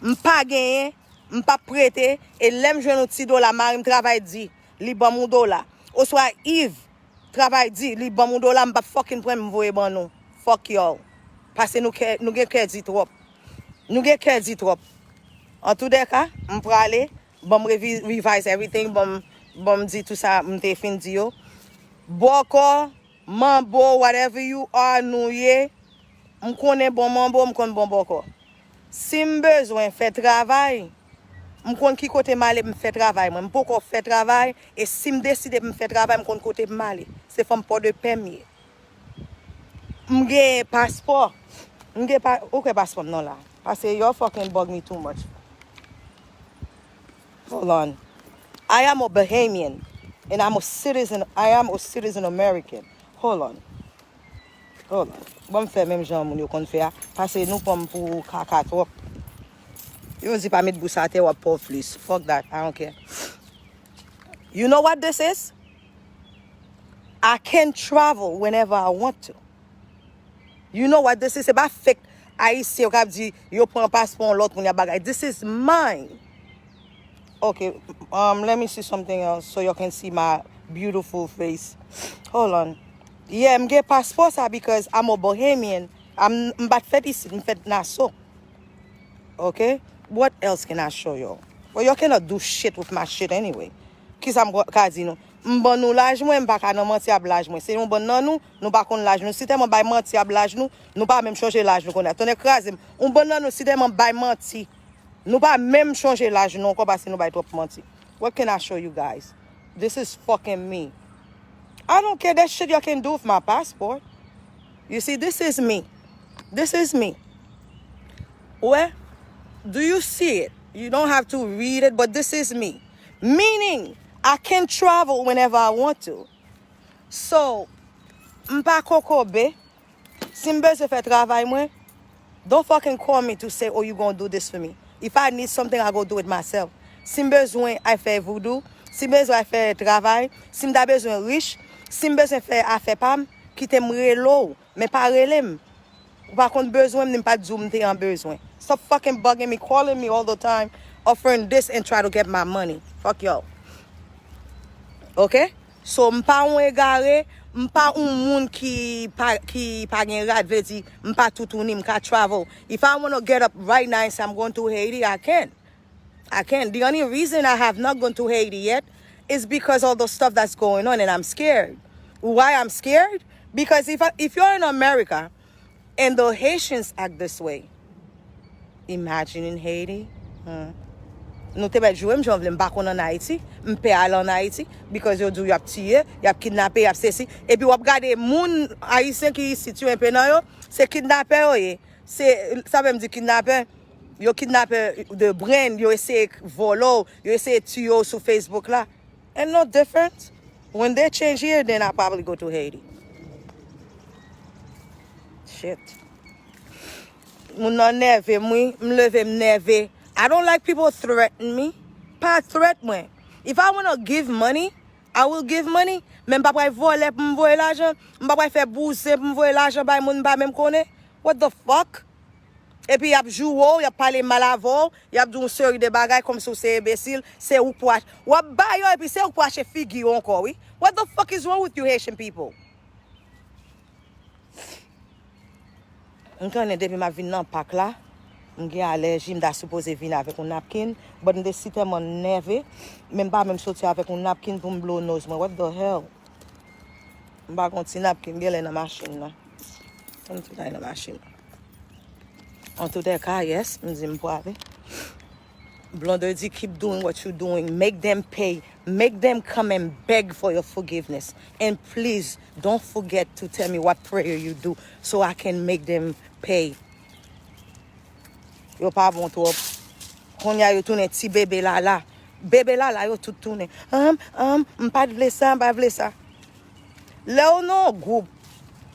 M pa genyen, m p ap prete, e lè m jwenn yon ti dola, mari m travay di, li ban m yon dola. Oswa Yves travay di, li ban m yon dola, m p ap fucking pran, m voye ban nou. Fuck y'all. Paske nou kè, nou gen kè di twòp. Nou gen kè di twòp. Antoudèka, m prale, ban m revi-, revise everything, ban m, ban m di tout sa m te fin di yo. Bòkò, manbo, whatever you are, nou ye. M konnen bon manbo, m konn bon bòkò. Si m bezwen fè travay, m konn ki kote m ale, m fè travay mwen. M poko fè travay, e si m deside pou m fè travay, m konn kote m ale. Se fanm Pòdepè m ye. M gen paspò. M gen pa, ou kwè paspò m non la. Paske y'all fucking bug me too much. Hold on. I am a Bahamian and I'm a citizen. I am a citizen American. Hold on. Hold on. Bon, m fè menm jan moun yo konn fè a. Paske nou pran m pou kaka twòp. Yo di pa met bous atè, w ap pòv plis. Fuck that. I don't care. You know what this is? I can travel whenever I want to. You know what this is? Se pa fake Ayisyen yo k ap di yo pran paspò yon lòt moun y ap bagay. This is mine. Okay, um, let me see something else so you can see my beautiful face. Hold on. Yeah, m gen paspò sa because I'm a Bahamian. I'm, m pa t fèt isit, m fèt Nassau. Okay? What else can I show you? Well, you cannot do shit with my shit anyway. Kisa m ka di nou? M ban nou laj mwen, m pa ka nan manti ap laj mwen. Se yon bann nan nou, nou pa konn laj nou. Si tèlman bay manti ap laj nou, nou pa menm chonje laj nou kounye a. Tonnè kraze m. Yon bann nan nou, si tèlman bay manti, nou pa menm chonje laj nou ankò paske nou bay twòp manti. What can I show you guys? This is fucking me. I don't care that shit y'all can do with my passport. You see, this is me. This is me. Wè, do you see it? You don't have to read it, but this is me. Meaning, I can travel whenever I want to. So, m pa kokobe. Si m bezwen fè travay mwen, don't fucking call me to say, "Oh, you gonna do this for me." If I need something, I go do it myself. Si m bezwen ay fè voodoo, si m bezwen ay fè travay, si m ta bezwen rich, si m bezwen fè afè pa m, kite m rele w, men pa rele m. Ou pa konn bezwen m, ni m pa t di w m te an bezwen. Stop fucking bugging me, calling me all the time, offering this and try to get my money. Fuck y'all. Okay? So, m pa yon egare, m pa yon moun ki pa, ki pa gen rad, vle di, m pa toutouni, m ka travel. If I wanna get up right now and say I'm going to Haiti, I can. I can. The only reason I have not gone to Haiti yet is because of the stuff that's going on and I'm scared. Why I'm scared? Because if I, if you're in America and the Haitians act this way, imagine in Haiti. Hmm. Nou te mèt joure m jan vle, m pa konn ann Ayiti, m pè al ann Ayiti, because yo di w y ap tiye, y ap kidnape, y ap sesi. Epi w ap gade moun ayisyen ki isit yo, enpe nan yo, se kidnapè yo ye. Se, sa vle m di kidnapè, yo kidnapè de brain, yo eseye vòlò w, yo eseye tiye w sou Facebook la. And no different. When they change here, then I probably go to Haiti. Shit. Moun nan nève m, wi. M leve, m nève. I don't like people threaten me. Pa threat mwen. If I wanna give money, I will give money. Men m pa pral vòlè pou m voye lajan. M pa pral fè bouzen pou m voye lajan bay moun m pa menm konnen. What the fuck? Epi y ap joure w, y ap pale mal avè w, y ap di w yon seri de bagay kòmsi w se enbesil, se ou k pou ach-, w ap ba yo epi se ou k pou achte figi yo ankò, wi. What the fuck is wrong with you Haitian people? M konnen depi m ap vin nan pak la, M gen alèji, m ta sipoze vin avèk yon napkin, but m te si tèlman nève, men m pa menm soti avèk yon napkin pou m blow nose mwen. What the hell? M pa gen yon ti napkin, genlè nan machin nan. Ann tout ay nan machin. Antoudèka, yes, m di m prale. Blondedy, keep doing what you doing. Make them pay. Make them come and beg for your forgiveness. And please, don't forget to tell me what prayer you do so I can make them pay. Yo pa bon twòp. Kounye a yo tounen ti bebe lala. Bebe lala yo tout tounen. Anm, anm, m pa t vle sa, m pa vle sa. Lè w nan yon gwoup,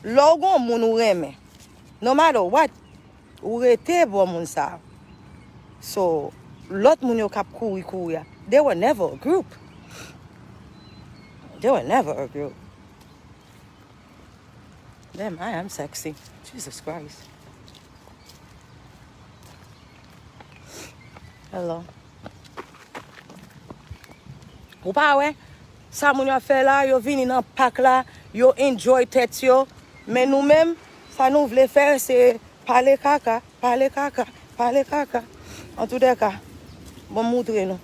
lè w gen yon moun ou renmen, no matter what, ou rete bò moun sa. So, lòt moun yo k ap kouri, kouri a, they were never a group. They were never a group. Damn, I am sexy. Jesus Christ. Hello. Ou pa wè? Sa moun yo ap fè la, yo vini nan pak la, yo enjoy tèt yo. Men nou menm, sa nou vle fè, se pale kaka, pale kaka, pale kaka. Antoudèka, bon, m moutre nou.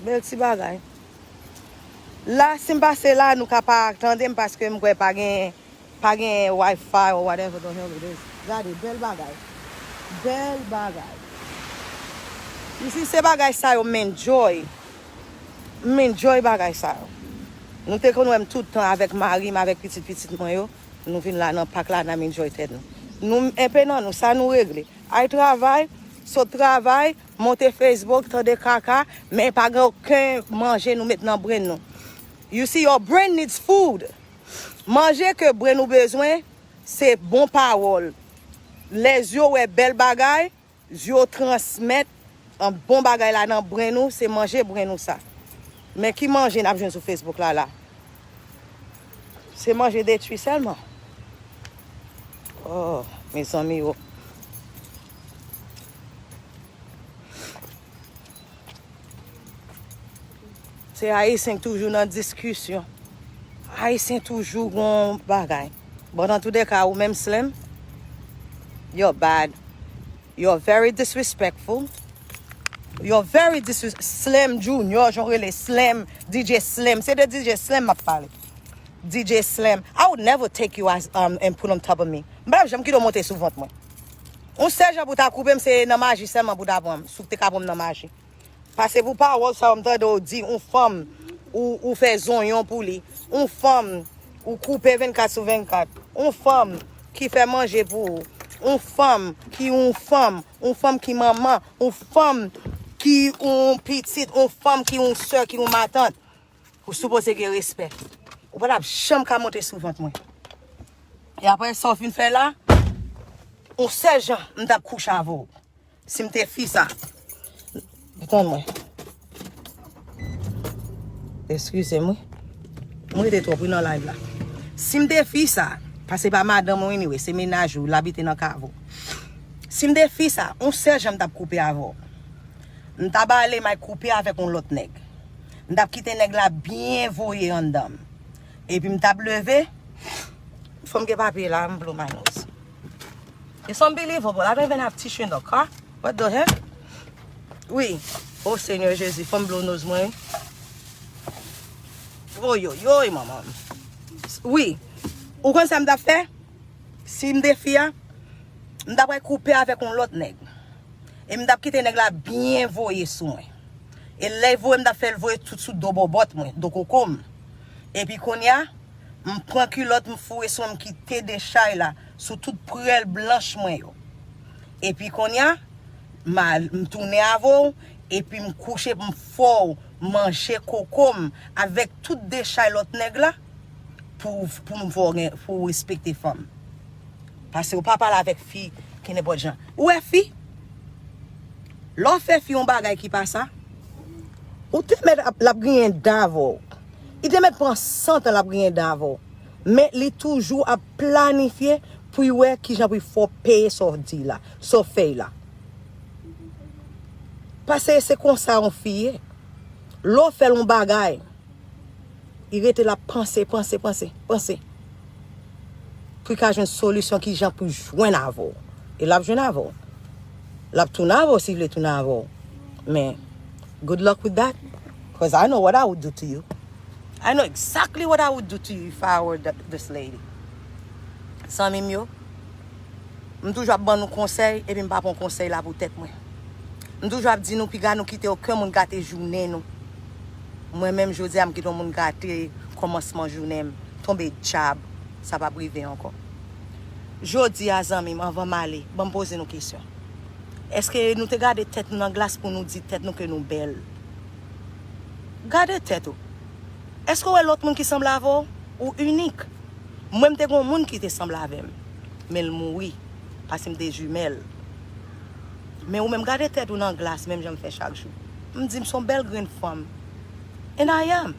Bèl ti bagay. La, si m pase la, nou ka pa tande m paske m kwè pa gen, pa gen Wi-Fi or whatever the hell it is. Gade, bèl bagay. Bèl bagay. You see, se bagay sa yo m enjoy. M enjoy bagay sa yo. Nou te konn wè m tout tan avèk mari m, avèk pitit pitit mwen yo. Nou vin la nan pak la, n ap enjoy tèt nou. Nou, enpe nan nou, sa nou regle. Ay travay, sot travay, monte Facebook, tande kaka, men pa gen okenn manje nou met nan brenn nou. You see, your brain needs food. Manje ke brenn ou bezwen, se bon pawòl. Lè zye w wè bèl bagay, zye w transmèt an bon bagay la nan brenn ou, se manje brenn ou sa. Men ki manje n ap jwenn sou Facebook la la? Se manje detwi sèlman. Oh, mezanmi yo. Se Ayisyen k toujou nan diskisyon. Ayisyen toujou gon bagay. Bon, antoudèka, ou menm Slim, you're bad. You're very disrespectful. You're very disres- Slim Junior, jan w rele Slim, D J Slim. Se de D J Slim m ap pale. D J Slim. I would never take you as, um, and put on top of me. M pa t ap janm kite w monte sou vant mwen. Yon sèl jan pou w ta koupe m, se nan maji sèlman pou w ta pran m. Si w te ka pran m nan maji. Pase pou pawòl sa yo m tande w di, yon fanm, ou, ou fè zonyon pou li. Yon fanm, ou koupe vennkat sou vennkat. Yon fanm ki fè manje pou ou. Yon fanm ki yon fanm. Yon fanm ki manman. Yon fanm ki yon pitit. Yon fanm ki yon sè, ki yon matant. Ou sipoze gen respè. Ou pa t ap janm ka monte sou vant mwen. E apre sa w fin fè la, yon sèl jan m t ap kouche avè w. Si m te fi sa. Tann mwen. Eskize m, wi. Mwen rete twòp, wi, nan live la. Si m te fi sa, paske se pa madanm ou, anyway, se mennaj ou, l abite nan kavo. Si m te fi sa, yon sèl jan m t ap koupe avè w. M t ap ale, m al koupe avèk yon lòt nèg. M t ap kite nèg la byen voye anndan m. Epi m t ap leve, fò m gen papye la, m blow my nose. It's unbelievable. I don't even have tissue in the car. What the hell? Wi. Oh, Senyè Jezi, fò m blow nose mwen. Oyoyoy, manman. Wi. Ou konn sa m t ap fè? Si m te fi a, m t ap al koupe avèk yon lòt nèg. E m t ap kite nèg la byen voye sou mwen. E lè l voye, m t ap fè l voye tout sou do bòbòt mwen, do koko m. Epi kounye a, m pran kilòt, m foure sou mwen, m kite dechay la sou tout prèl blanch mwen yo. Epi kounye a, m al, m tounen avè w, epi m kouche pou m fè w manje koko m avèk tout dechay lòt nèg la pou, pou nou fè w gen, pou w respekte fanm. Paske w pa pale avèk fi ki nenpòt jan. Ou wè fi? Lè w fè fi yon bagay ki pa sa, ou te mèt ap, l ap griyen dan avè w. Li te mèt pran san tan l ap griyen dan avè w. Men li toujou ap planifye pou l wè kijan pou l fè w peye sa w di la, sa w fè l la. Paske se konsa yon fi ye. Lè w fè l yon bagay, li rete l ap panse, panse, panse, panse. Pou l ka jwenn solisyon kijan pou l jwenn avè w. E l ap jwenn avè w. L ap tounen avè w si l vle tounen avè w. Men, good luck with that. Cause I know what I would do to you. I know exactly what I would do to you if I were th- this lady. Zanmi m yo, m toujou ap ban nou konsèy, epi m pa pran konsèy la pou tèt mwen. M toujou ap di nou, piga nou kite okenn moun gate jounen nou. Mwen menm, jodi a, m kite yon moun gate kòmansman jounen m. Tonbe djab, sa p ap rive ankò. Jodi a, zanmi m, anvan m ale, ban m poze nou kesyon. Èske nou te gade tèt nou nan glas pou nou di tèt nou ke nou bèl? Gade tèt ou. Èske w wè lòt moun ki sanble avè w? Ou inik. Mwen, m te gen yon moun ki te sanble avè m, men l mouri, paske m te jimèl. Men ou menm, gade tèt ou nan glas, menm jan m fè chak jou. M di m se yon bèl grenn fanm. And I am.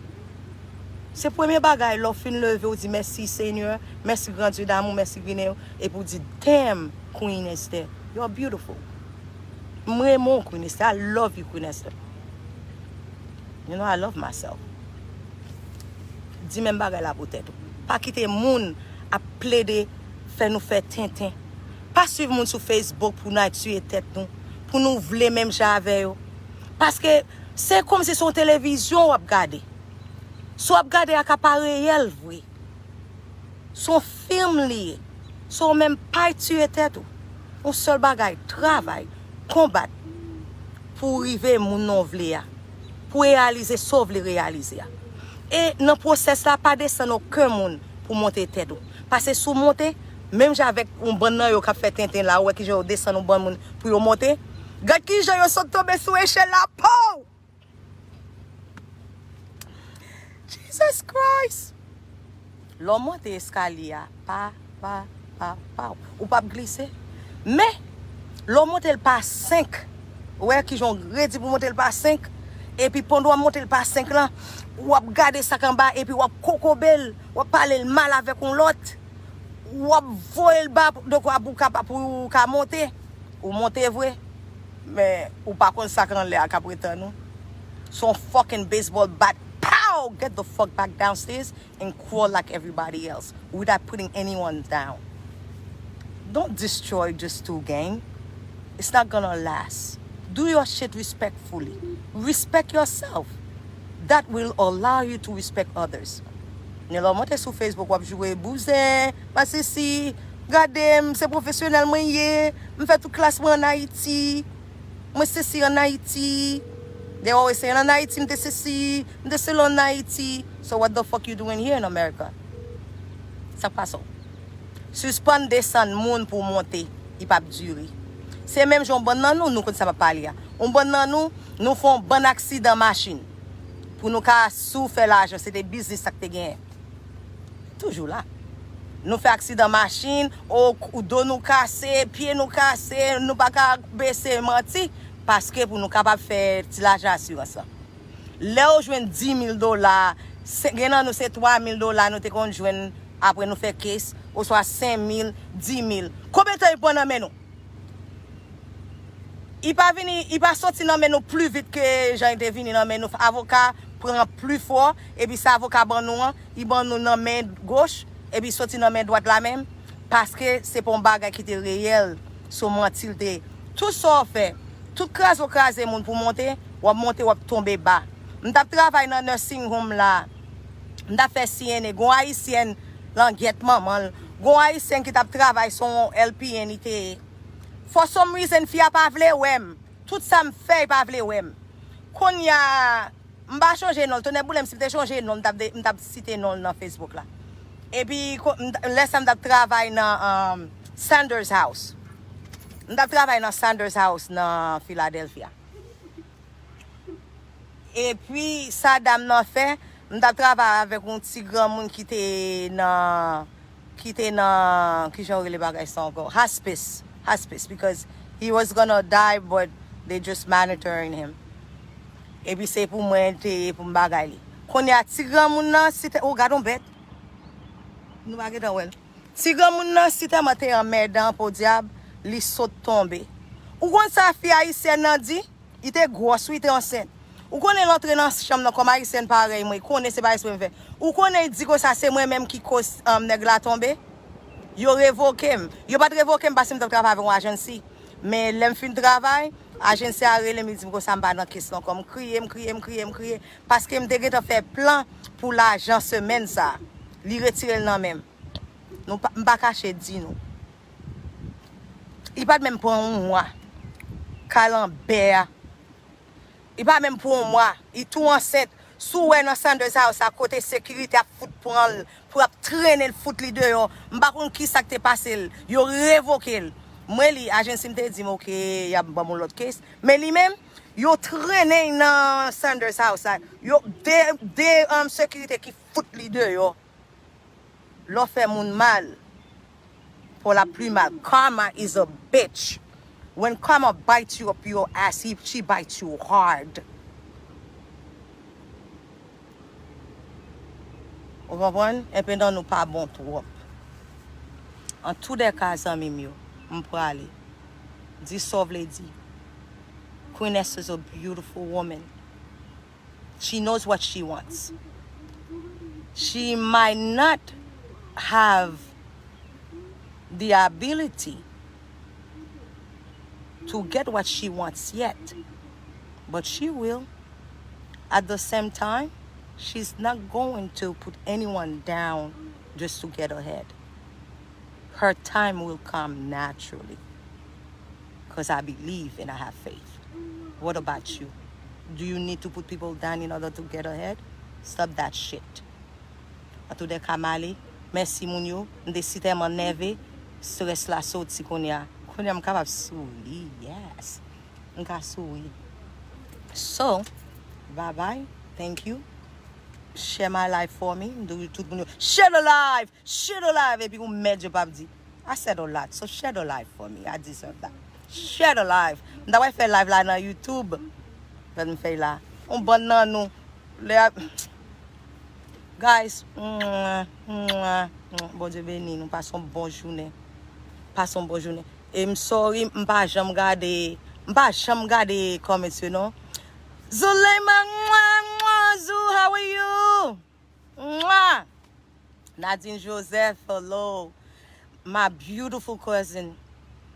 Se premye bagay, lè w fin leve, w di, "Mèsi, Senyè, mèsi, Gran Dye damou, mèsi, Ginen yo," epi w di, "Damn, Queen Esther, you're beautiful." M renmen w, Queen Esther. I love you, Queen Esther. You know, I love myself. Di menm bagay la pou tèt ou. Pa kite moun ap plede fè nou fè tenten. Pa swiv moun sou Facebook pou n al tiye tèt nou, pou nou vle menm jan avè yo. Paske se kòmsi se yon televizyon w ap gade. Sa w ap gade a ka pa reyèl vre. Se yon fim li ye. Se w menm, pa tiye tèt ou. Yon sèl bagay, travay, konbat pou w rive moun nan w vle a. Pou w reyalize sa w vle reyalize a. E nan pwosès la, pa desann okenn moun pou monte tèt ou. Paske si w monte, menm jan avèk yon bann nan yo k ap fè tenten la, ou wè kijan yo desann yon bann moun pou yo monte. Gad kijan yo sot tonbe sou echèl la, pow! Jesus Christ! Lè w monte eskalye a, pa, pa, pa, pa, ou p ap glise. Men, lè w monte l pa senk, ou wè kijan w redi pou w monte l pa senk, epi pandan w ap monte l pa senk lan, w ap gade sa k anba, epi w ap kokobe l, w ap pale l mal avèk yon lòt, w ap voye l ba, dekwa pou w ka, pou w ka monte. Ou monte vre, men ou pa konn sa k anlè a k ap retann ou. Se yon fucking baseball bat. Pow! Get the fuck back downstairs and crawl like everybody else without putting anyone down. Don't destroy just two, gang. It's not gonna last. Do your shit respectfully. Respect yourself. That will allow you to respect others. Men lè w monte sou Facebook, w ap joure bouzen, masisi, gade m, se pwofesyonèl mwen ye, m fè tout klas mwen ann Ayiti, mwen sesi ann Ayiti. They always say, ann Ayiti, m te sesi, m te selo ann Ayiti. So what the fuck you doing here in America? Sa k pase w? Sispann desann moun pou w monte, li p ap dire. Se menm jan yon bann nan nou, nou konn sa m ap pale a. Yon bann nan nou, nou fè yon bann aksidan machin pou nou ka sou fè lajan, se te biznis sa k te genyen. Toujou la. Nou fè aksidan machin, o, do nou kase, pye nou kase, nou pa ka bese manti, paske pou nou kapab fè ti lajan asirans lan. Lè w jwenn dis mil dola, se, gen nan nou se twa mil dola nou te konn jwenn apre nou fè kes, oswa senk mil, dis mil. Konbyen tan li pran nan men nou? Li pa vini, li pa soti nan men nou pli vit ke jan li te vini nan men nou. Avoka pran pli fò, epi sa avoka ban nou an, li ban nou nan men goch, epi soti nan men dwat la menm, paske se pa yon bagay ki te reyèl, se yon manti l te ye. Tout sa w fè, tout kraze w kraze moun pou monte, w ap monte, w ap tonbe ba. M t ap travay nan nursing home la, m t ap fè C N A, gon ayisyèn, langyèt manman l, gon ayisyèn ki t ap travay, se yon L P N li te ye. For some reason, fi a pa vle wè m. Tout sa m fè, li pa vle wè m. Kounye a, m pa chonje non l. Tonnè boule m, si m te chonje non l, m t ap de, m t ap site non l nan Facebook la. Epi, ko- m t- lè sa m t ap travay nan um, Sanders House. M t ap travay nan Sanders House nan Philadelphia. Epi, sa dam nan fè, m t ap travay avèk yon ti granmoun ki te nan, ki te nan, kijan yo rele bagay sa ankò? Hospice. Hospice, because he was gonna die, but they just monitoring him. Epi se pou mwen te ye pou m bagay li. Kounye a, ti granmoun nan, si te, oh, gad on bèt. Nou pa gentan wè l. Ti granmoun nan, si tèlman te anmèdan, podyab, li sot tonbe. Ou konn sa fi ayisyèn nan di? Li te gwòs, wi, li te ansent. Ou konnen l antre nan chanm nan kòm ayisyèn parèy mwen, konnen se pa espre m fè. Ou konnen li di konsa se mwen menm ki koz um, nèg la tonbe? Yo revoke m. Yo pa t revoke m paske m t ap travay avèk yon ajansi. Men lè m fin travay, ajansi a rele m, li di m konsa m pa nan kes la ankò. M kriye, m kriye, m kriye, m kriye. Paske m te gentan fè plan pou lajan semèn sa. Li retire l nan men m. Nou pa, m pa kache di nou. Li pa t menm pran yon mwa. Kalanbè a. Li pa menm pou yon mwa. Li tou ansent. Si w wè nan Sanders House a kote sekirite ap fout pran l, pou y ap trennen l fout li deyò. M pa konn kisa k te pase l. Yo revoke l. Mwen li, ajansi m te di m, "Ok, y ap ban m yon lòt case." Men li menm, yo trennen l nan Sanders House la. Yo de, de um, sekirite ki fout li deyò. Lè w fè moun mal, pou l ap pli mal. Karma is a bitch. When karma bites you up your ass, he, she bites you hard. Ou konprann? Enpe nan nou pa bon twòp. An tou de ka, zanmi m yo, m prale. Di sa w vle di. Queen Esther is a beautiful woman. She knows what she wants. She might not have the ability to get what she wants yet, but she will. At the same time, she's not going to put anyone down just to get ahead. Her time will come naturally. Because I believe and I have faith. What about you? Do you need to put people down in order to get ahead? Stop that shit. An tou de ka, m ale. Mèsi, moun yo. M te si tèlman nève. Strès la soti kounye a. Kounye a, m kapab souri. Yes. M ka souri. So, bye bye. Thank you. Share my live for me. M di tout moun yo, "Share the live! Share the live!" Epi yon mèd yo p ap di. I said a lot, so share the live for me. I deserve that. Share the live. M ta pral fè live la nan YouTube. Gad m fè la. On bann nan nou. Lè a, guys, mwa, mwa, mwa. Bondye beni nou. Pase yon bon jounen. Pase yon bon jounen. E m sorry, m pa janm gade, m pa janm gade comments yo non. Zuleima, mwa, mwa, Zu, how are you? Mwa! Nadine Joseph, hello. My beautiful cousin.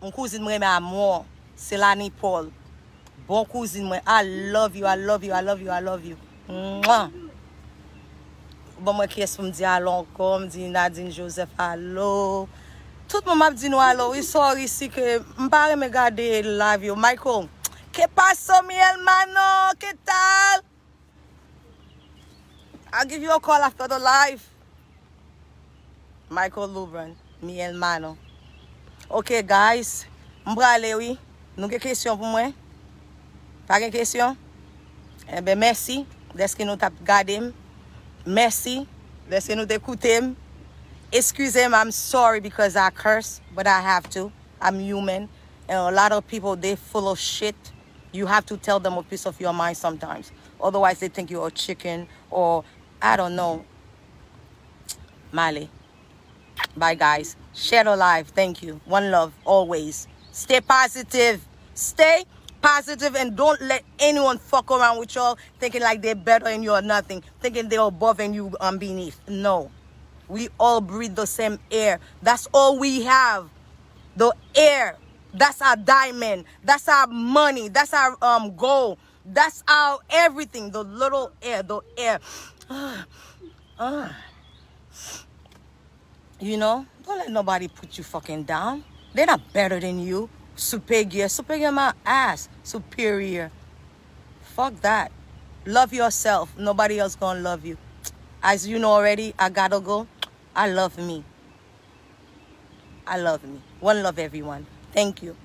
Yon kouzin mwen renmen amò. Selani Paul. Bon kouzin mwen. I love you, I love you, I love you, I love you. Mwa! Bon, mwen kiyès pou m di alo ankò? M di Nadine Joseph alo. Tout moun m ap di nou alo. Wi, sorry si ke m pa renmen gade live yo. Michael, ¿qué pasó, mi hermano? ¿Qué tal? I'll give you a call after the live. Michael Lubran, mi hermano. Ok, guys, m prale, wi. Nou gen kesyon pou mwen? Pa gen kesyon? Enben, mèsi dèske nou t ap gade m. Mèsi dèske nou te koute m. Eskize m, I'm sorry because I curse, but I have to. I'm human. And a lot of people, they full of shit. You have to tell them a piece of your mind sometimes. Otherwise, they think you're a chicken or, I don't know. M ale. Bye, guys. Share the live. Thank you. One love, always. Stay positive. Stay positive and don't let anyone fuck around with y'all thinking like they're better than you or nothing. Thinking they're above and you um, beneath. No. We all breathe the same air. That's all we have. The air. That's our diamond. That's our money. That's our um gold. That's our everything. The little air, the air. Ah, ah. You know, don't let nobody put you fucking down. They're not better than you. Superior. Superior my ass. Superior. Fuck that. Love yourself. Nobody else gonna love you. As you know already, I gotta go. I love me. I love me. One love, everyone. Thank you.